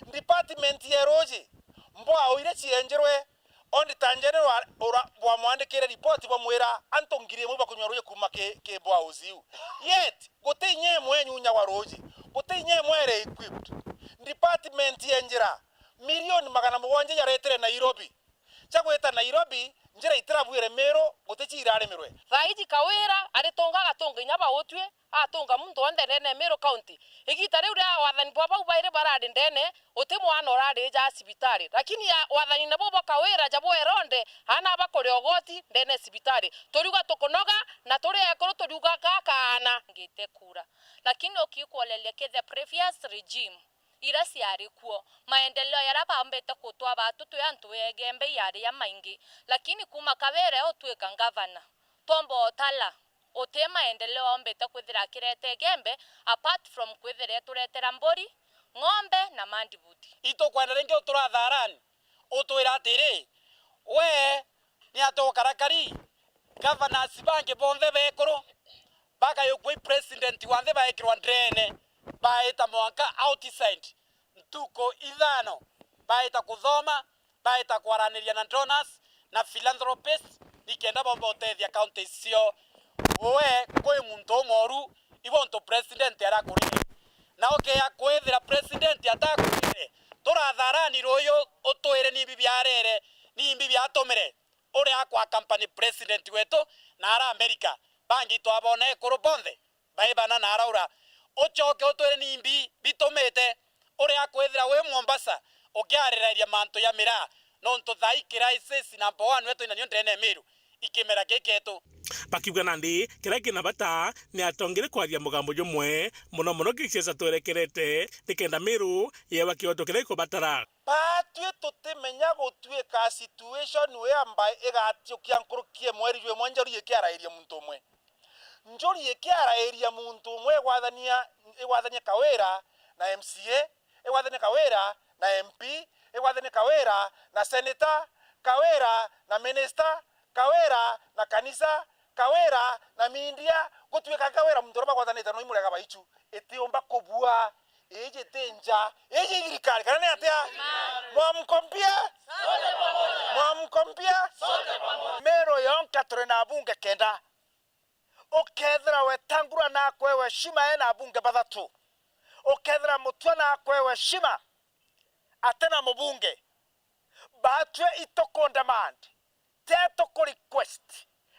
Department ya ruuji, mbwao iria cienjirwe, auditor general ura-, bwamwandikire ripoti bwamwira antu ngiri imwe bakunywa ruuji kuuma ki, ki mbwao iu. Yet, guti inya imwe inyunyagwa ruuji, guti inya imwe iri equipped. Department ya njira, milioni magana mugwanja jaretire Nairobi. Cia gwita Nairobi, njira itirabuire Meru, guti cia irarimirwe. Thaa iji Kawira aritunga agatunga inya ba utwi, atunga muntu wonthe ndene ya Meru County. Igita riu ria wathani bwa bau bairi barari ndene, uti mwana urari ja cibitari. Lakini ya wathani nabo bwa Kawira ja bwa Eronde, ana bakuria ugoti ndene ya cibitari. Turiuga tukunoga, na turi ekuru turiuga gakaana. Ngite kura. Lakini ukikwoleria ki the previous regime, iria ciari kuo, maendeleo jaria bambite kutwaa batu twi antu egembe yari jamaingi, lakini kuuma Kawira utwika ngavana, twomba utala, uti maendeleo ombite kwithira akireta Igembe, apart from kwithira eturetera mburi, ng'ombe na mandibuti. Itukwenda ringi utura tharani, utwira atiri, we ni atia ukarakari? Governors bangi bonthe bekuru, bakayukua i president wa nthi baekirwa ndene, baita mwanka outside ntuku ithano, baita kuthoma, baita kwaraniria na donors na philanthropists, nikenda bomba utethia counties cio. We kwi muntu umoru, ibo untu president arakurire. Na ukea kwithira president atakurire, turatharani ruyu utwire nimbi biarere, nimbi biatumire. Uria akwa company president wetu na ara America, bangi twabona ekuru bonthe, baibana na araura. Ucoke utwire nimbi bitumite Uria akwithira wi Mombasa ukiariraria mantu ya miraa, nontu thaa ii crisis number one wetu inanio ndene ya Meru, ikimera giketu. Bakiuga nandi kiria kina bata ni atongeria kwaria mugambo jumwe, mono mono gisiasa twerekerete, nikenda Meru yewa kioto kiria ikubatara. Baatwi tutimenya gutuika situation whereby igatiukia nkuruki ya mweri jwimwe njuri ikiarairia muntu umwe. Njuri ikiarairia muntu umwe igwathania, igwathania Kawira na M C A, igwathania Kawira na M P, igwathania Kawira na senator, Kawira na minister, Kawira na kanisa, Kawira na media, gutuika Kawira muntu uria bagwathanite no imurega baichu, itiumba kubua. Iji ti nja, iji i thirikari, kana ni atia? Mwamko mpya? Mwamko mpya? Meru yonka turi na abunge kenda. Ukethira Wetangula na akwewe heshima ena abunge bathatu. Ukethira Mutua na akwewe heshima atena mubunge. Baatwi ituku demand, tetuku request,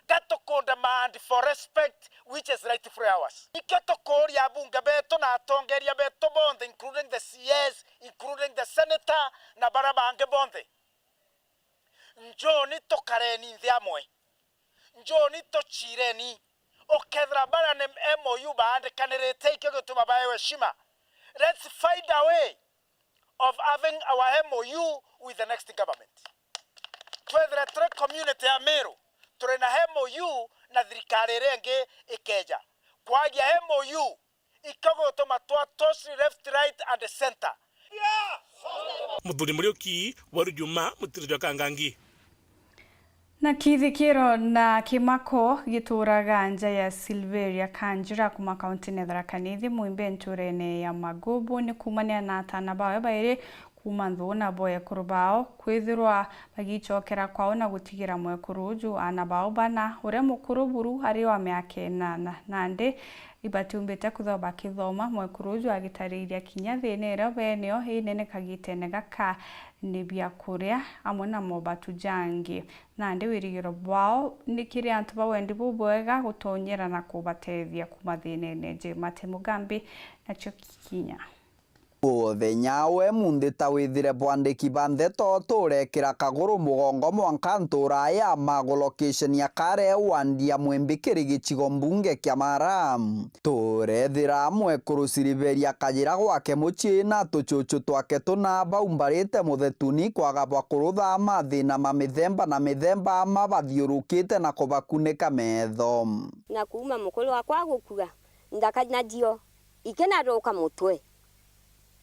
gatuku demand for respect which is rightfully ours. Nikio tukuuria abunge betu na atongeria betu bonthe, including the C As, including the senator na baria bangi bonthe. Njoni tukareni nthi amwe. Njoni tuchireni. Ukethira baria ni M O U baandikanirite, ikio gituma baewe heshima. Let's find a way of having our M O U with the next government. Twethire turi community ya Meru, turi na M O U na thirikari iria ingi ikeja. Kwagia M O U, ikio gutuma twa toss left, right and center. Muthuri Muriuki, Waru Juma, Mutiri jwa Kangangi. Na kithikiro na kimako gituraga nja ya Silveria Kanjira kuma kauntine ya Tharaka Nithi, mwimbe nturene ya Magubu, ni kuumania na atana bawe bairi kuma nthuu na bo ekuru bao kwithirwa bagichokera kwao na gutigira mwekuru uju aana bao bana, uria mukuru buru ari wa miaka inana. Nandi ibatiumbite kwithirwa bakithoma, mwekuru uju agitariria kinya thina iria benio inene kagitene gaka ni biakuria amwe na mobatu jangi. Nandi wirigiro bwao ni kiri antu ba wendi bubwega gutonyera na kubatethia kuma thinene. Jemate Mugambi, nacio kikinya. Muthenya we munthi ta withire bwandiki ba ndeto turekira kaguru mugongo mwanka ntura ya Mago location ya Kare wandi ya Mwimbi kiri gicigo mbunge kia Mara. Turethira mwekuru Siliveria Kajira gwake mucii na tuchuchu twake tuna baumbarite muthetuni kwaga bwa kurutha mathina ma mithemba na mithemba mabathiurukite na kubakunika metho. Na kuuma mukuru wakwa gukua, nthaka nacio ikinaruka mutwe.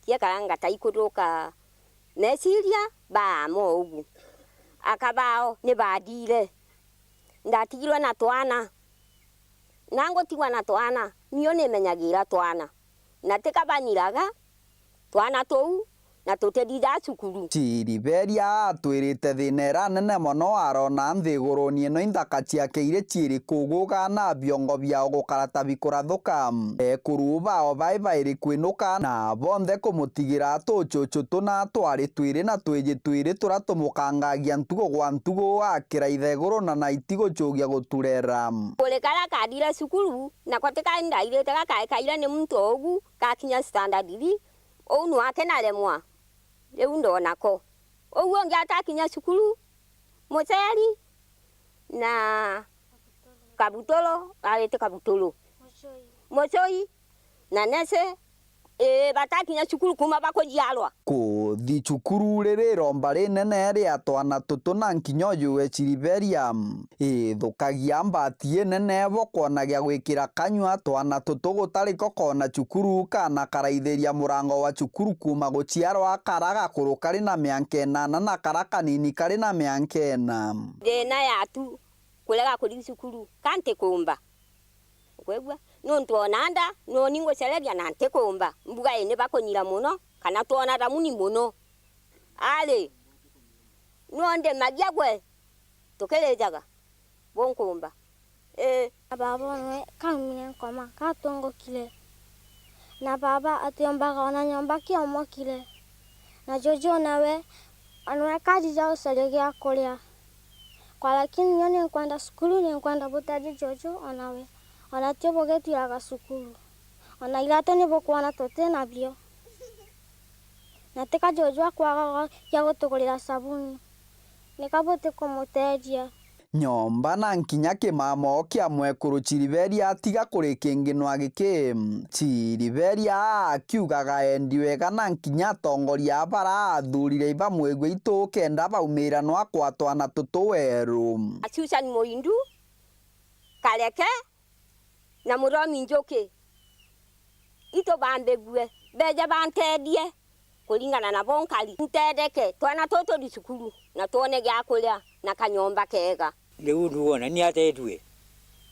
Ciekara ngata ikuruka meciria baamo ugu. Aka bao ni bathire. Ndatigirwe na twana. Na ngutigwa na twana, nio nimenyagira twana. Na tika banyiraga twana tuu, na tutithithaa cukuru. Chiriberia atwirite thina iria nene mono arona nthiguruni ino inthaka ciake iri ciiri kuguga na biongo biao gukara ta bikurathuka. Ekuru bao bai bairi kwinuka na bonthe kumutigira tuchuchu tuna twari twiri na twiji twiri turia tumukangagia ntugu gwa ntugu akiraitha iguru na naiti guchugia guturera. Kuri karia kathire cukuru, nako ti karia ndairite gakaekaire ni muntu ugu gakinya standard three, uu nwake naremwa. Riu ndonako. Uu ungi atakinya cukuru, muceri na kabuturu, arite kabuturu. Mucui. Mucui na nese, ii, batakinya cukuru kuma bakujiarwa. Kuthi cukuru riri iromba rinene ria twana tutu na nkinya uyu we Chiriberia. Ithukagia mbati inene bo kwonagia gwikira kanyua twana tutu gutari ko koona cukuru, kana karaithiria murango wa cukuru kuuma guciarwa, kara gakuru kari na mianka inana na kara kanini kari na mianka ina. Thina yatu kurega kuthi cukuru, ka ntikumba. Ukwigua? Nuntu ona nda, noni ngucereria na ntikumba. Mbuga ii ni bakunyira mono, kana twona thamuni mono. Ari, no ndimagia gwe, tukirijaga, bunkumba. Ii. Na baba onwe kaumire nkoma, katungukire. Na baba atiombaga ona nyomba kiomokire. Na juju onawe, onwe karija ucaria gia kuria. Kwa lakini nyo ninkwenda cukuru, ninkwenda butaji juju onawe. Ona tio bugitiraga cukuru. Ona iratu ni bukwona tuti nabio. Na tika juju akwagaga gia gutugurira sabuni, nika butikumuteethia. Nyomba na nkinya kimamo kia mwekuru Chiriberia atiga kuri kinginwa giki. Chiriberia akiugaga endi wega na nkinya atongoria bara athurire ibamwigwe itu kenda baumira no akwatwa na tutu weru. Susan Muindu, Kareke, na Muromi Njuki, itubambigue, beje banteethie kuringana na bo nkari. Nteetheke, twana tutu turi cukuru, na twone gia kuria, na kanyomba keega. Riu nduona ni ateethue.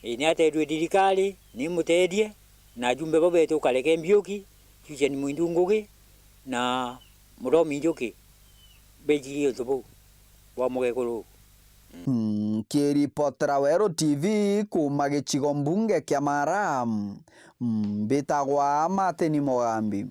Ii, ni ateethue thirikari, ni imuteethie, na ajumbe bau betu Kareke Mbiuki, Susan Muindu Ngugi, na Muromi Njuki, bejirie untu buu bwa mugekuru uu. Mm, nkiripotera Weru T V kuuma gicigo mbunge kia Mara, mm, mbitagwa Martin Mugambi.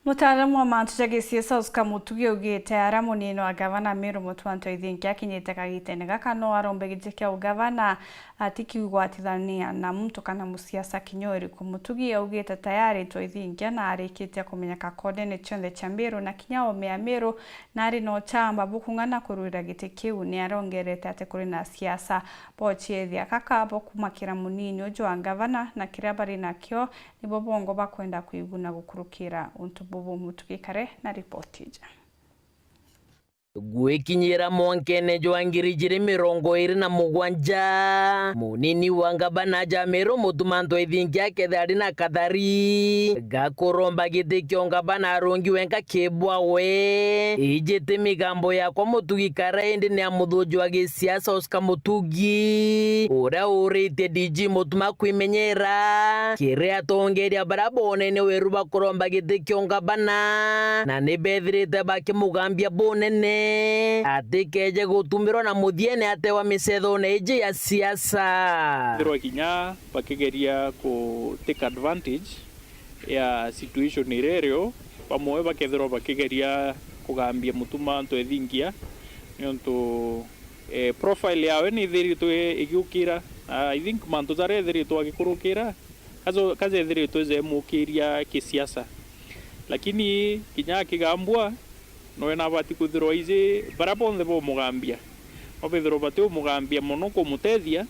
Mutaaramu wa mantu ja gisiasa Oscar Mutugi augite aria munini wa gavana Meru Mutuma M'Ethingia akinyite kagitene gaka no arombe giti kia ugavana atikiugwatithania na muntu kana musiasa kinya uriku. Mutugi augite tayari M'Ethingia na arikitie kumenyeka kodene cionthe cia Meru na kinya ome ya Meru na ari na uchamba bukung'ana kurwira giti kiu. Ni arongerete ati kuri na siasa bochiethia kaka bo kumakira munini uju wa ngavana na kiria bari nakio nibo bongo bakwenda kwiguna gukurukira untu bubu. Mutugi kare na ripoti ija. Gwikinyira mwankene jwa ngiri ijiri mirongo iri na mugwanja, munini wa ngabana ja Meru Mutuma M'Ethingia akethira ari na kathari ga kuromba giti kia ungabana arungi wenka kibwawe. Iji ti migambo yakwa Mutugi kara, indi ni ya muthuji wa gisiasa Oscar Mutugi, uria uritie D G Mutuma kwimenyera kiri atongeria baria bonene weru ba kuromba giti kia ungabana, na ni bethirite bakimugambia bunene atikeje gutumirwa na muthiene atewa micethone iji ya siasa. Ethirwa kinya bakigeria ku take advantage ya situation iria irio, bamwe bakethirwa bakigeria kugambia Mutuma M'Ethingia, niuntu, eh, profile yawe ni ithiritwe igiukira. Ah, I think mantu jaria ethiritwe agikurukira, kajo-, kajethiritwe jemukiria kisiasa. Lakini kinya akigambua, nowe nabati kwithirwa iji baria bonthe bomugambia. No bethirwa batiumugambia mono kumutethia,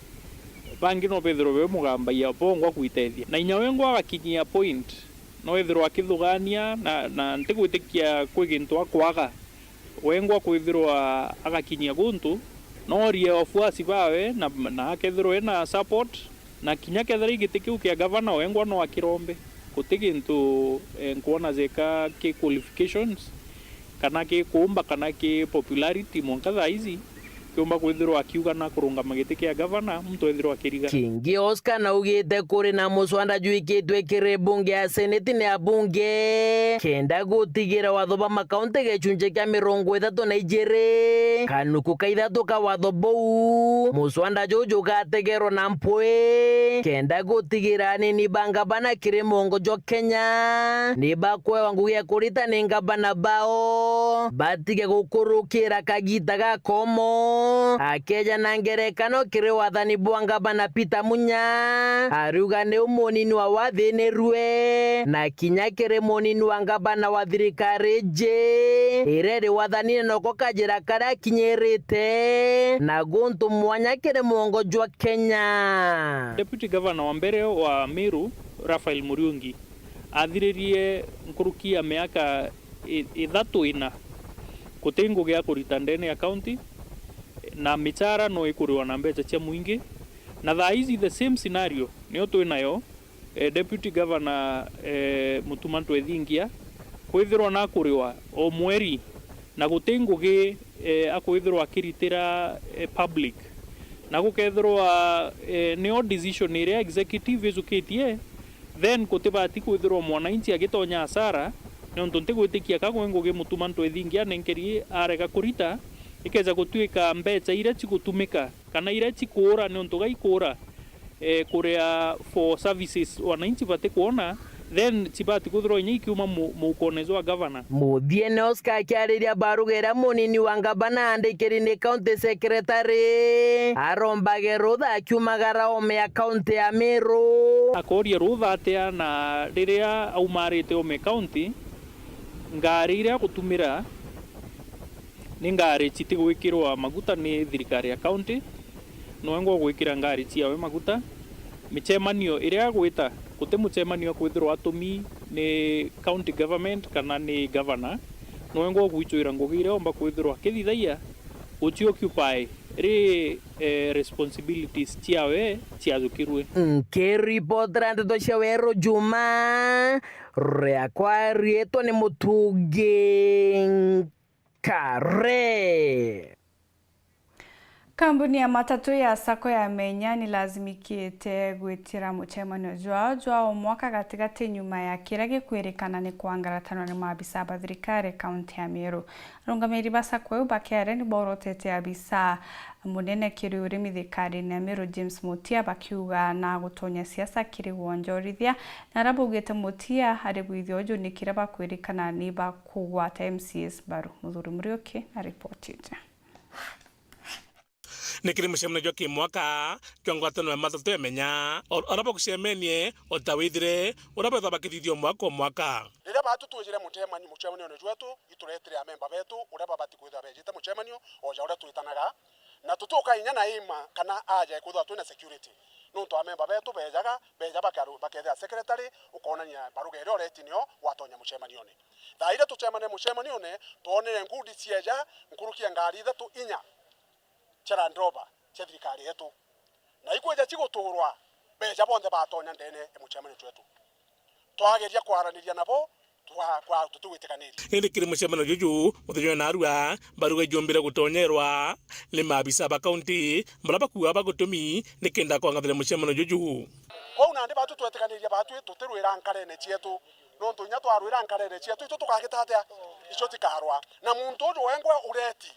bangi no bethirwa beumugambagia bongwa kwitethia. Na inya wengwa agakinyia point, no ethirwa akithugania na, na ntigwitikia kwi gintu akwaga. Wengwa kwithirwa agakinyia guntu, no orie wafuasi bawe na, na akethirwa ena support, na kinya kethira i giti kiu kia gavana wengwa no akirombe. Guti gintu, eh, nkwona jeka ki qualifications, kana ki kuumba, kana ki popularity, mwanka thaa ici, kiumba kwithirwa akiuga na kurungama giti kia gavana, muntu ethirwa akiriga. Kingi Oscar naugite kuri na muswanda jwikitwe kiri bunge ya seneti ni abunge, kenda gutigira watho ba makaunti gicunji kia mirongo ithatu na ijiri, kanuku ka ithatu ka watho buu, muswanda juju jugategerwa na mpwi, kenda gutigira anini ba ngabana kiri mwongo jwa Kenya ni bakwewa ngugi ya kurita ni ngabana bao, batige gukurukira kagita ga komo. Akeja na ngerekano kiri wathani bwa ngabana Peter Munya, ariuga ni umunini wa wathinirue, na kinya kiri munini wa ngabana wa thirikari iji iria iri wathanine noko kajira karia akinyirite, na guntu mwanya kiri mwongo jwa Kenya. Deputy Governor wa mbere wa Meru, Raphael Muriungi, athiririe nkuruki ya miaka i-, ithatu ina, guti ngugi ya kurita ndene ya county, na michara no ikuriwa na mbeca cia muingi, na thaa ici the same scenario niyo twinayo. Eh, Deputy Governor, eh, Mutuma M'Ethingia, kwithirwa nakuriwa o mweri, na guti ngugi, eh, akwithirwa akiritira, eh, public, na gukethirwa, eh, nio decision iria executive ijukitie, then gutibati kwithirwa mwananchi agitonya hasara, niuntu ntigwitikia ka gwi ngugi Mutuma M'Ethingia anenkeri arega kurita, ikeja gutuika mbeca iria cigutumika kana iria cikuura, niuntu ga ikuura, eh, kuria for services wananchi batikwona, then cibati kwithirwa inya ikiuma mu-, muukone jwa gavana. Muthiene Oscar akiariria baruga iria munini wa ngavana aandikiri ni county secretary, arombage rutha akiumagara ome ya county ya Meru. Akooria rutha atia, na riria aumarite ome county, Ngari iria agutumira ni ngari citigwikirwa maguta ni thirikari ya county, noe ngwa gwikira ngari ciawe maguta. Micemanio iria agwita, guti mucemanio akwithirwa atumi ni county government kana ni governor, noe ngwa gwicwira ngugi iria omba kwithirwa akithithagia, guci occupy ri, eh, responsibilities ciawe ciajukirwe. Nkiripotera ndeto cia Weru Juma, riakwa riitwa ni Mutungi Nkare. Kambuni ya matatu ya Sacco ya Menya ni lazimikite gwitira mucemanio jwao jwa o mwaka gatigati nyuma ya kiria gikwirikana ni kwangaratanwa ni maabisa ba thirikari kaunti ya Meru. Arungamiri ba Sacco iu ba K R A ni borotete abisa munene kiri urimi thikarine ya Meru James Mutia bakiuga na gutonya siasa kiri wonjorithia, na aria baugite Mutia ari gwithia uju ni kiria bakwirikana ni bakugwata M C As mbaru. Muthuri Muriuki na ripoti iji. Ni kiri mucemanio jwa kimwaka jwa ngwataniro ya matatu ya Menya, o-, aria bagucemenie o ta withire uria bethagwa bakithithia o mwaka o mwaka. Riria batu twijire mucemani-, mucemanione jwetu, ituretire amemba betu uria babati kwithirwa bejite mucemanio o ja uria twitanaga, na tutuka inya na ima kana aja kwithirwa twina security, nontu amemba betu bejaga, beja bakaru-, bakethira secretary ukonania baruga iria ureti nio watonya mucemanione. Thaa iria tucemania mucemanione, twonere ngudi cieja nkuruki ya ngari ithatu inya cia Land Rover cia thirikari yetu, na ikwija ciguturwa, beja bonthe batonya ndene ya mucemanio jwetu. Twageria kwaraniria nabo, twa-, kwa-, tutigwitikaniria. Indi kiri mucemanio juju muthenya wa narua, baruga ijumbire gutonyerwa ni maabisa ba kaunti, baria bakuuga bagutumi nikenda kwangathira mucemanio juju. Kwou nandi batu twetikaniria batwi tutirwira nkarene cietu, nontu inya twarwira nkarene cietu, itu tukagita atia? Icio tikarwa. Na muntu uju wengwa ureti,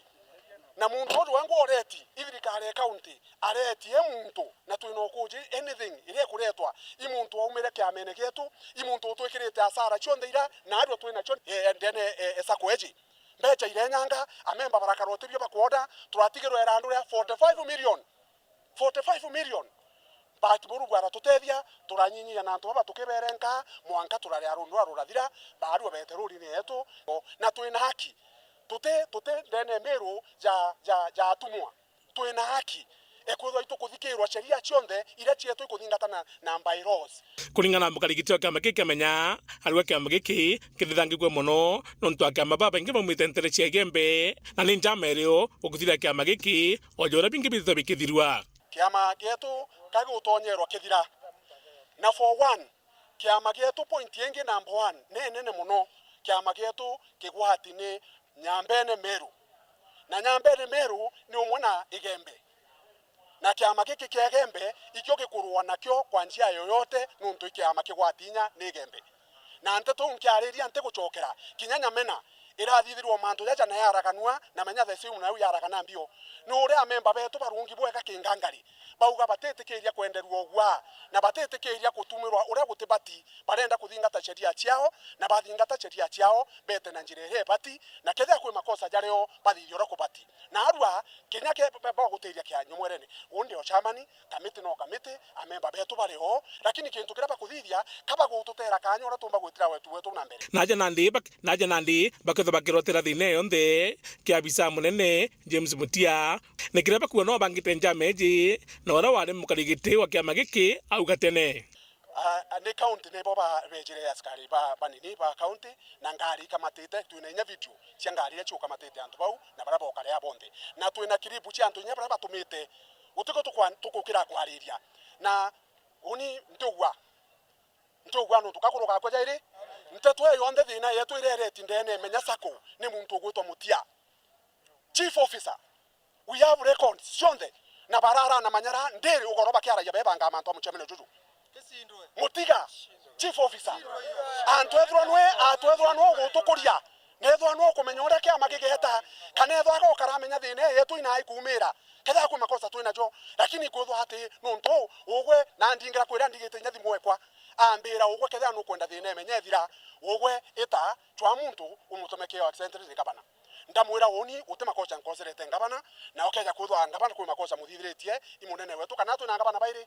na muntu uju wengwa ureti, i thirikari ya kaunti areti e muntu, na twina ukuji anything iria ikuretwa, i muntu waumire kiamene gietu, i muntu utwikirite asara cionthe ira, na arua twinacio, e, ndene, e, e, sacco eji. Mbeca irenyanga, amemba barakara utibio bakwona, turatigirwe irandu ria forty five million. Forty five million. But Murungu aratutethia, turanyinyia na antu baba tukiberenka, mwanka turaria rundu rwa rurathira, baarua bete rurine yetu, na twina haki. Tuti, tuti ndene miru ja, ja, ja atumwa. Twina haki. Ekwithwa itukuthikirwa sheria cionthe iria cietu ikuthingatana na bylaws. Kuringana na mukarigiti wa kiama giki amenya, arua kiama giki kithithangikue mono, nontu a kiama babaingi baumite ntere cia Igembe, na ni njama irio ukuthiria kiama giki, o ja uria bingi bithithwa bikithirua. Kiama gietu ka gigutonyerwa kithira. Na for one, kiama gietu, point ingi number one, ni nene mono, kiama gietu kigwati ni Nyambene Meru. Na Nyambene Meru ni umwe na Igembe. Na kiama giki kia Igembe, ikio gikurua nakio kwa njia yoyote, nontu i kiama kigwati inya ni Igembe. Na nteto iu nkiariria ntigucokera, kinya Nyamena irathithirwa mantu jaja na yaraganua, na menya the same nau yaragana mbio. Ni uria amemba betu barungi bwega kingangari, bauga batitikiria kwenderua ugwa, na batitikiria gutumirwa uria gutibati, barenda kuthingata sheria ciao, na bathingata sheria ciao, bete na njira iria ibati, na kethira kwi makosa jario, bathithia uria kubati. Na arua, kinya ke ba-, bagutiria kia nyumwerene. Undi o chairman, kamiti no kamiti, amemba betu bari o, lakini kintu kiria bakuthithia, ka bagututera kanya uria tumba gwitira wetu wetu na mbere. Naja nandi bak-, naja nandi bakethwa bakirotera thina iyo yonthe, kia abisa munene, James Mutia, ni kiria bakuga no bangite njama iji, na uria wari mukarigiti wa kiama giki auga tene. A, a, ni county nibo ba-, bejire askari ba, banini ba county, na ngari ikamatite, twina inya video cia ngari iria ciukamatite antu bau, na baria bokarea bonthe. Na twina kiribu cia antu inya baria batumite, gutiko tukwa-, tukukira kwariria. Na uni ntiugwa, ntiugwa nontu kakuru gakwa jairi, nteto iyo yonthe thina yetu irereti ndene, menya sacco, ni muntu ugwitwa Mutia. Chief officer, we have records cionthe, na barara na manyara ndiri ugoro bakiaragia bebanga mantu a mucemene juju. Mutiga, chief officer, antu ethirwa nwe, antu ethirwa nwe ugutukuria, na ethirwa nwe ukumenya uria kiama gigeta, kana ethirwa agokaramenya thina yetu ina ikumira, kethira kwi makosa twina jo, lakini kwithwa ati nontu ugwe na ndingira kwira ndigite inya thimu ekwa, ambira ugwe kethira nukwenda thina imenye ethira, ugwe ita chwa muntu umutume kio accident ni gavana. Ndamwira, uuni guti makosa nkoserete ngavana, na ukeja kwithwa ngavana kwi makosa muthithiritie, i munene wetu, kana twina ngavana bairi?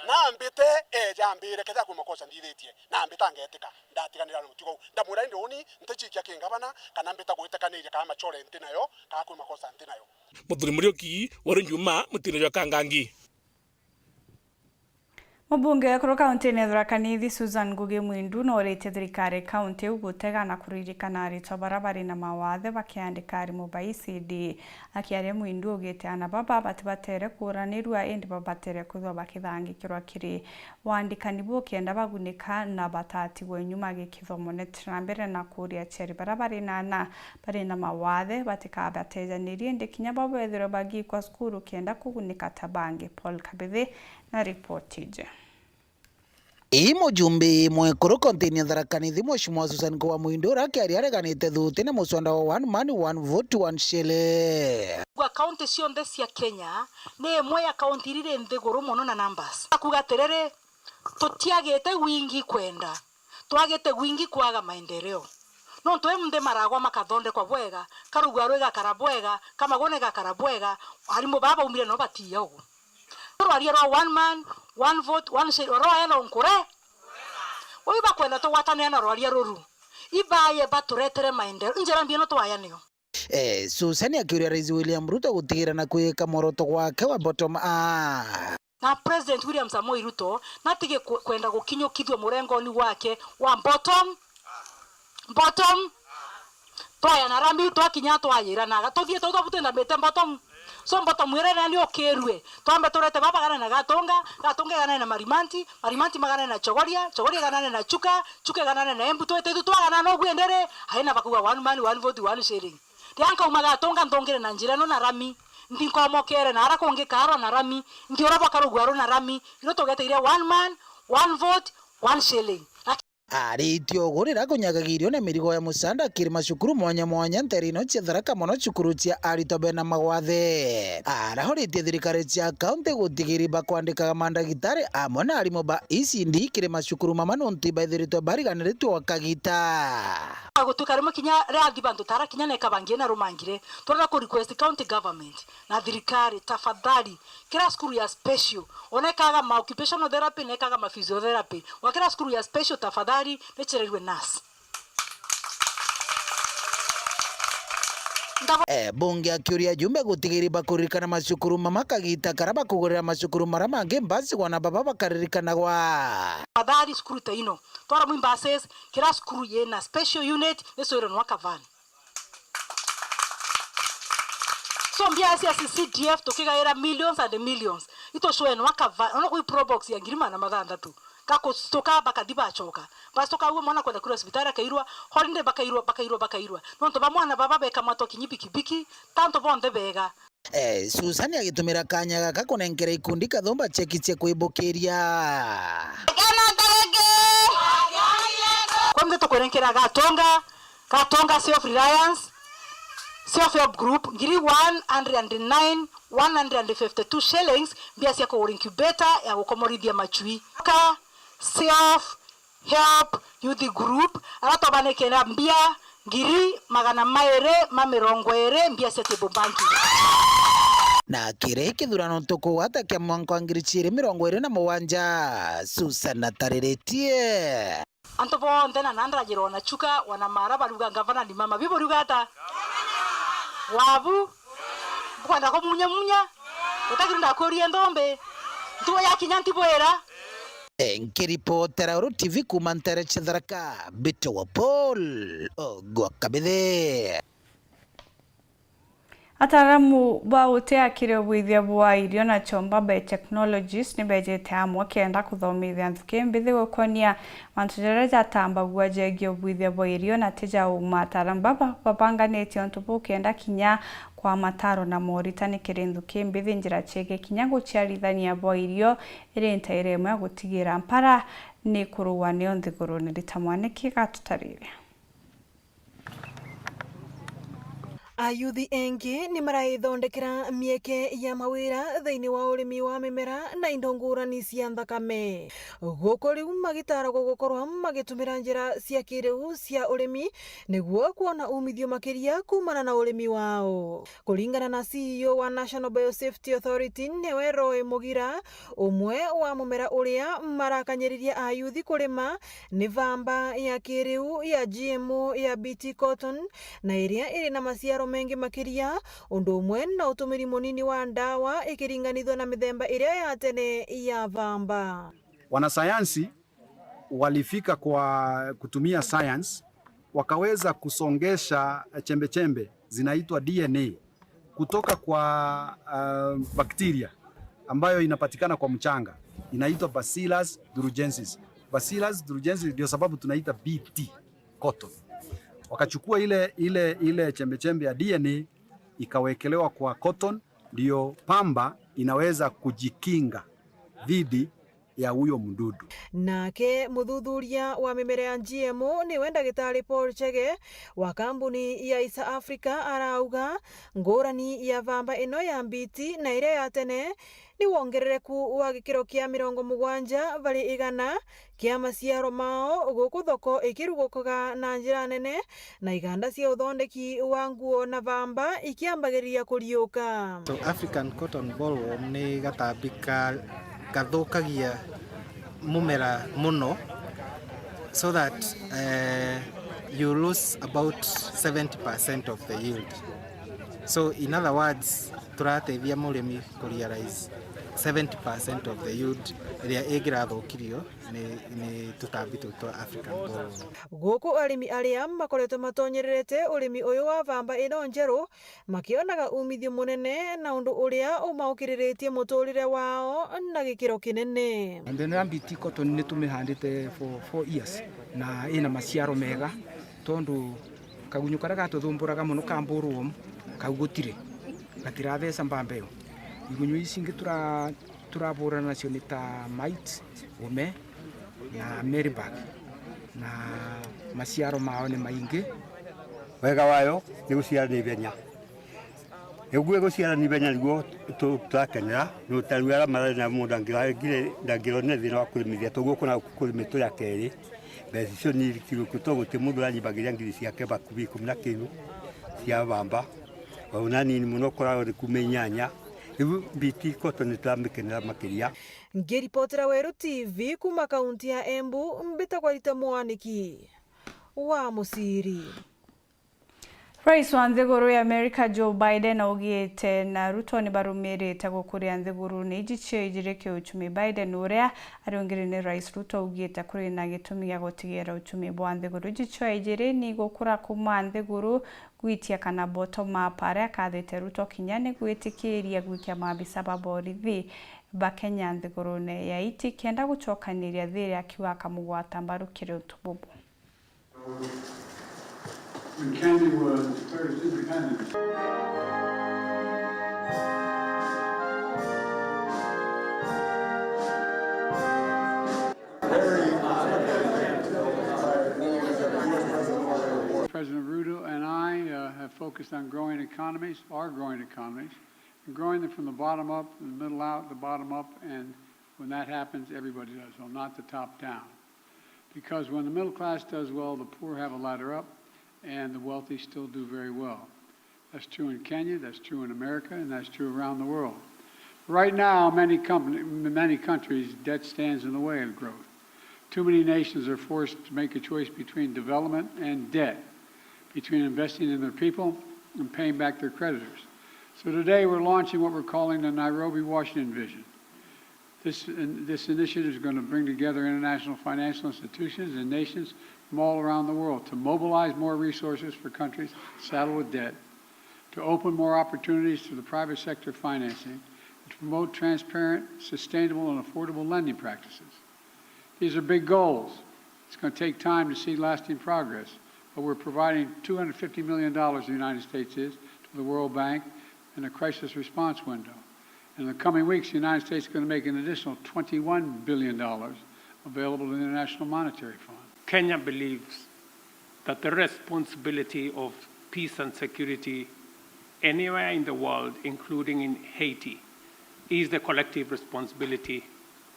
Nambite, eja ambire, kethira kwi makosa nthithitie, nambita ngetika, ndatiganira na mutugo uu. Ndamwira, indi uuni ntichikia ki ngavana, kana mbita gwitikaniria kana machore nti nayo, kana kwi makosa nti nayo. Muthuri Muriuki, Waru Njuma, mutine jwa Kangangi. Mubunge wa ekuru kauntine ya Tharaka Nithi, Susan Ngugi Mwindu, nooritie thirikari kaunti iu gutega na kuririkana aritwa baria bari na mawathe bakiandika arimu ba E C D. Akiaria, Mwindu augite aana baba batibatere kuuranirua, indi babatere kwithwa bakithangikirwa kiri wandikani bukenda bagunika na batatigwe nyuma gikithomo. Neti na mbere na kuuria aciari baria bari na aana bari na mawathe batikabatejanirie, indi kinya bo bethirwe bagikwa cukuru kenda kugunika ta bangi. Paul Kabithi na ripoti iji. Ii mujumbe mwekuru kauntine ya Tharaka Nithi, Mheshimiwa Susan Ngugi wa Mwindu, uria akiaria areganite thuti na muswada wa one man, one vote, one shilling. Kwa kaunti cionthe cia Kenya, ni imwe ya kaunti iria iri nthiguru mono na numbers. Akuga atiriri, tutiagite wingi kwenda, twagite wingi kwaga maendeleo. Nontu i nthi maragwa makathondekwa bwega, karugua rwigakara bwega, kamaguna igakara bwega, arimu baa baumire no batiya ugu. Rwaria rwa one man, one vote, one shilling, rwaeno nkure. Ui bakwenda tugwatanira na rwaria ruru. Ibaye baturetere maendeleo. Injira mbia no twaya nio. Eh, Susan akiuria Rais William Ruto gutigira na kwika mworoto gwake wa bottom up. Na President William Samoei Ruto natige ku-, kwenda gukinyukithua murengoni wake wa bottom, bottom. Twaya na rami, twakinya twayiranaga. Tuthie tau twabu twinamite bottom. So bottom ira nani ukirue. Twambe turete baba gana na Gatunga, Gatunga gana na Marimanti, Marimanti magana na Chogoria, Chogoria gana na Chuka, Chuka gana na Embu, twete ithu twagana na uguo ndere, aina bakuga one man, one vote, one shilling. Riria nkauma Gatunga nthungire na njira ino na rami, nthi nkomokere na ara kungi kaarwa na rami, nthi ura bwa karugua ru na rami, ino tugeteire one man, one vote, one shilling. Aritie ugu riria kunyagagirio na mirigo ya musanda kiri macukuru mwanya mwanya nteere ino cia Tharaka, mono cukuru cia aritwa bena magwathe. Arauritie thirikari cia kaunti gutigiri bakwandikaga mandagitari amwe na arimu ba E C D kiri macukuru mama nontu ibaithiritwe bariganiritwe gwa kagita. Gutuika rimwe kinya riathi bantu tara kinya neka bangi na rumangire, turenda ku request county government na thirikari, tafadhali, kira cukuru ya special, ona ikaga ma occupational therapy na ikaga ma physiotherapy, wa kira cukuru ya special, tafadhali, nichererirwe nurse. Ndabo- Eh, bunge akiuria ajumbe gutigiri bakuririkana macukuru mama kagita kara bakugurira macukuru mara mangi mbasi wana baba bakaririkanagwa. Tafadhali cukuru ta ino, twara mwi buses, kira cukuru yina special unit, niswire nwa kavani. So mbia cia C D F tukigaira millions and millions. Itucwenwa kava, ona kwi probox ya ngiri magana mathanthatu. Gakustuka bakathi bacoka. Bacoka uguo mwana kwenda kwirwa cibitari akairwa, holiday bakairwa, bakairwa, bakairwa. Nontu ba mwana baba beka matwa kinyi bikibiki, tantu bonthe bega. Eh, Susan agitumira kanya gaka kunenkera ikundi kathumba cheki cia kwibukiria. Kwanza tukwerenkera Gatonga, Gatonga Self Reliance, Self Help Group, ngiri one hundred and nine, one hundred and fifty-two shillings, mbia cia kugura incubator ya gukomorithia machui. Ka Self Help Youth Group, ara twabanikira mbia ngiri magana mairi ma mirongo iri, mbia cia table banking. Na kiri kithurano tukugwata kia mwanka wa ngiri ciiri mirongo iri na mugwanja, Susan atariritie. Antu bonthe na nandajira wana Chuka, wana Mara baruga ngavana ni mama. Biburiuga ata? Wabu? Bukwenda kumunya munya? Utakiri ndakuria ndombe. Ntuo ya kinya ntibwira. Nkiripotera Uru T V kuuma nteere cia Tharaka, mbitagwa Paul Ogwa Kabithe. Ataaramu ba uteakire ubuithia bwa irio na chomba biotechnologies ni bejete amwe kenda kuthomithia nthuki mbithi gukonia mantu jaria jatambagua jegie ubuithia bwa irio na ti ja uma. Ataaramu baba babanganitie untu buu kenda kinya kwa mataro na moritani kiri nthuki mbithi njira ciege kinya guciarithania bwa irio iri ntaire imwe ya gutigira mpara ni kurua nio nthigurune. Rita Mwaniki gatutarire. Ayuthi engi ni maraithondekera mieke ya mawira thiini wa urimi wa mimera na indo ngurani cia nthakame. Guku riu magitaragwo gukorwa magitumira njira cia kiriu cia urimi niguo kwona umithio makiria kumana na urimi wao. Kuringana na C E O wa National Biosafety Authority, niwe Roy Mugira, umwe wa mumera uria marakanyiririe ayuthi kurima ni vamba ya kiriu ya G M O ya B T cotton, na iria iri na maciaro mengi makiria, undu umwe na utumiri munini wa ndawa ikiringanithua na mithemba iria ya tene ya vamba. Wanasayansi walifika kwa kutumia science, wakaweza kusongesha chembechembe zinaitwa D N A kutoka kwa, uh, bakteria ambayo inapatikana kwa mchanga, inaitwa Bacillus thuringiensis. Bacillus thuringiensis ndio sababu tunaita B T cotton. Wakachukua ile, ile, ile chembechembe ya D N A ikawekelewa kwa cotton, ndio pamba inaweza kujikinga dhidi ya huyo mdudu. Nake muthuthuria wa mimera ya G M O niwe Ndagitari Paul Chege wa kambuni ya East Africa arauga ngurani ya vamba ino ya mbiti na iria ya tene ni wongerereku wa gikiro kia mirongo mugwanja vari igana kia maciaro mao guku thoko ikirugukaga na njira nene, na iganda cia uthondeki wa nguo na vamba ikiambagiriria kuriuka. So, African cotton bollworm ni gatambi ka-, gathukagia mumera muno, so that, eh, you lose about seventy percent of the yield. So, in other words, turateithia murimi ku realize seventy percent of the yield iria ingirathukirio ni, ni tutambi tuu twa African bollworm. Guku arimi aria makoretwo matonyererete urimi uyu wa vamba ino njeru makionaga umithio munene na undu uria umaukiriritie muturire wao na gikiro kinene. Mbeno ya B T cotton ni tumihandite for four years na ina maciaro mega, tondu kagunyu karia gatuthumburaga muno ka bollworm, kau gutiri, gatiratheca mbamba iyo. Igunyu ici ingi tura-, turaburana nacio ni ta mite, ume na mealy bug, na maciaro mao ni maingi. Wega wayo ni guciara na ihenya. Iguo iguciara na ihenya niguo tu-, turakenera. Ni utaru aria marari na mundu angiragire, ndangirone thina wa kurimithia, toguo kuna kurimitwo ria keri. Mbeca icio ni irikirwe kuo, to guti mundu uranyimbagiria ngiri ciake bakuvi ikumi na kindu cia bamba. Ona nini muno ukoragwo ni kuma inyanya. Riu B T cotton ni turamikenera makiria. Ngiripotera Weru T V kuma kaunti ya Embu, mbitagwa Rita Mwaniki wa Muciri. Rais wa nthiguru ya Amerika Joe Biden augite na Ruto ni barumirite gukuria nthiguru ni iji cio ijiri kiuchumi. Biden, uria ariungiri ni Rais Ruto, augite kuri na gitumi gia gutigira uchumi bwa nthiguru iji cio ijiri ni gukura kuma nthiguru gwitia kana bottom up, aria akathite Ruto kinya ni gwitikiria gwikia maabisa ba borithi ba Kenya nthigurune ya Haiti kenda gucokaniria thiri, akiuga akamugwata mbaru kiri untu bubu. When Kenya was declared its independence. President Ruto and I, uh, have focused on growing economies, our growing economies, and growing them from the bottom up, from the middle out, the bottom up, and when that happens, everybody does well, not the top down. Because when the middle class does well, the poor have a ladder up, and the wealthy still do very well. That's true in Kenya, that's true in America, and that's true around the world. Right now, many company, many countries, debt stands in the way of growth. Too many nations are forced to make a choice between development and debt, between investing in their people and paying back their creditors. So today we're launching what we're calling the Nairobi Washington Vision. This, in-, this initiative is gonna bring together international financial institutions and nations from all around the world to mobilize more resources for countries saddled with debt, to open more opportunities to the private sector financing, and to promote transparent, sustainable, and affordable lending practices. These are big goals. It's gonna take time to see lasting progress, but we're providing two hundred fifty million dollars, the United States is, to the World Bank in a crisis response window. In the coming weeks, the United States is gonna make an additional twenty-one billion dollars available to the International Monetary Fund. Kenya believes that the responsibility of peace and security anywhere in the world, including in Haiti, is the collective responsibility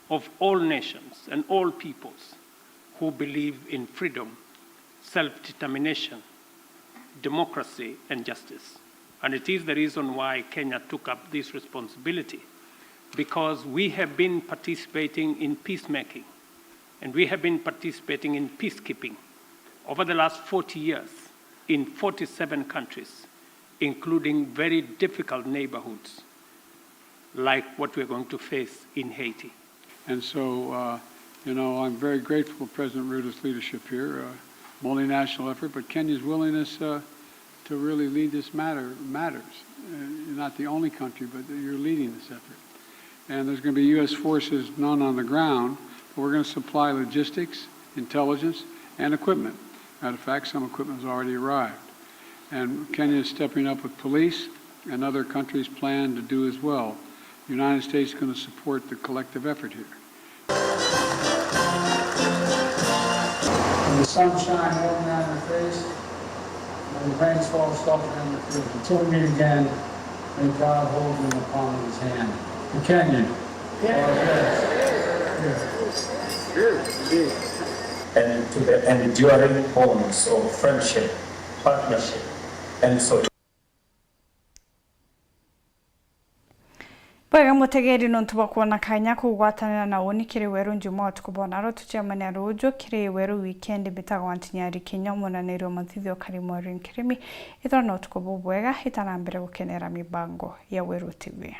of all nations and all peoples who believe in freedom, self-determination, democracy, and justice. And it is the reason why Kenya took up this responsibility, because we have been participating in peacemaking and we have been participating in peacekeeping over the last forty years in forty-seven countries, including very difficult neighborhoods like what we're going to face in Haiti. And so, uh, you know, I'm very grateful for President Ruta's leadership here, uh, multinational effort, but Kenya's willingness, uh, to really lead this matter matters. Uh, you're not the only country, but you're leading this effort. And there's gonna be U S forces, none on the ground, but we're gonna supply logistics, intelligence, and equipment. Matter of fact, some equipment has already arrived. And Kenya is stepping up with police, and other countries plan to do as well. The United States is gonna support the collective effort here. When the sun shine warm down your face, when the rains fall softly on your field, until we meet again, may God hold you in the palm of his hand. For Kenya. And to the enduring bonds of friendship, partnership, and solidarity. Bwega mutegeri, nontu bwa kwona kanya kugwatanira na uni kiri Weru Njuma utuku bwa naro, tucemania ruju kiri Weru Weekend mbitagwa Ntinyari Kinya, munaniri wa mathithio Kari Maureen Kirimi. Ithwa na utuku bubwega, itana mbere gukenera mibango ya Weru T V.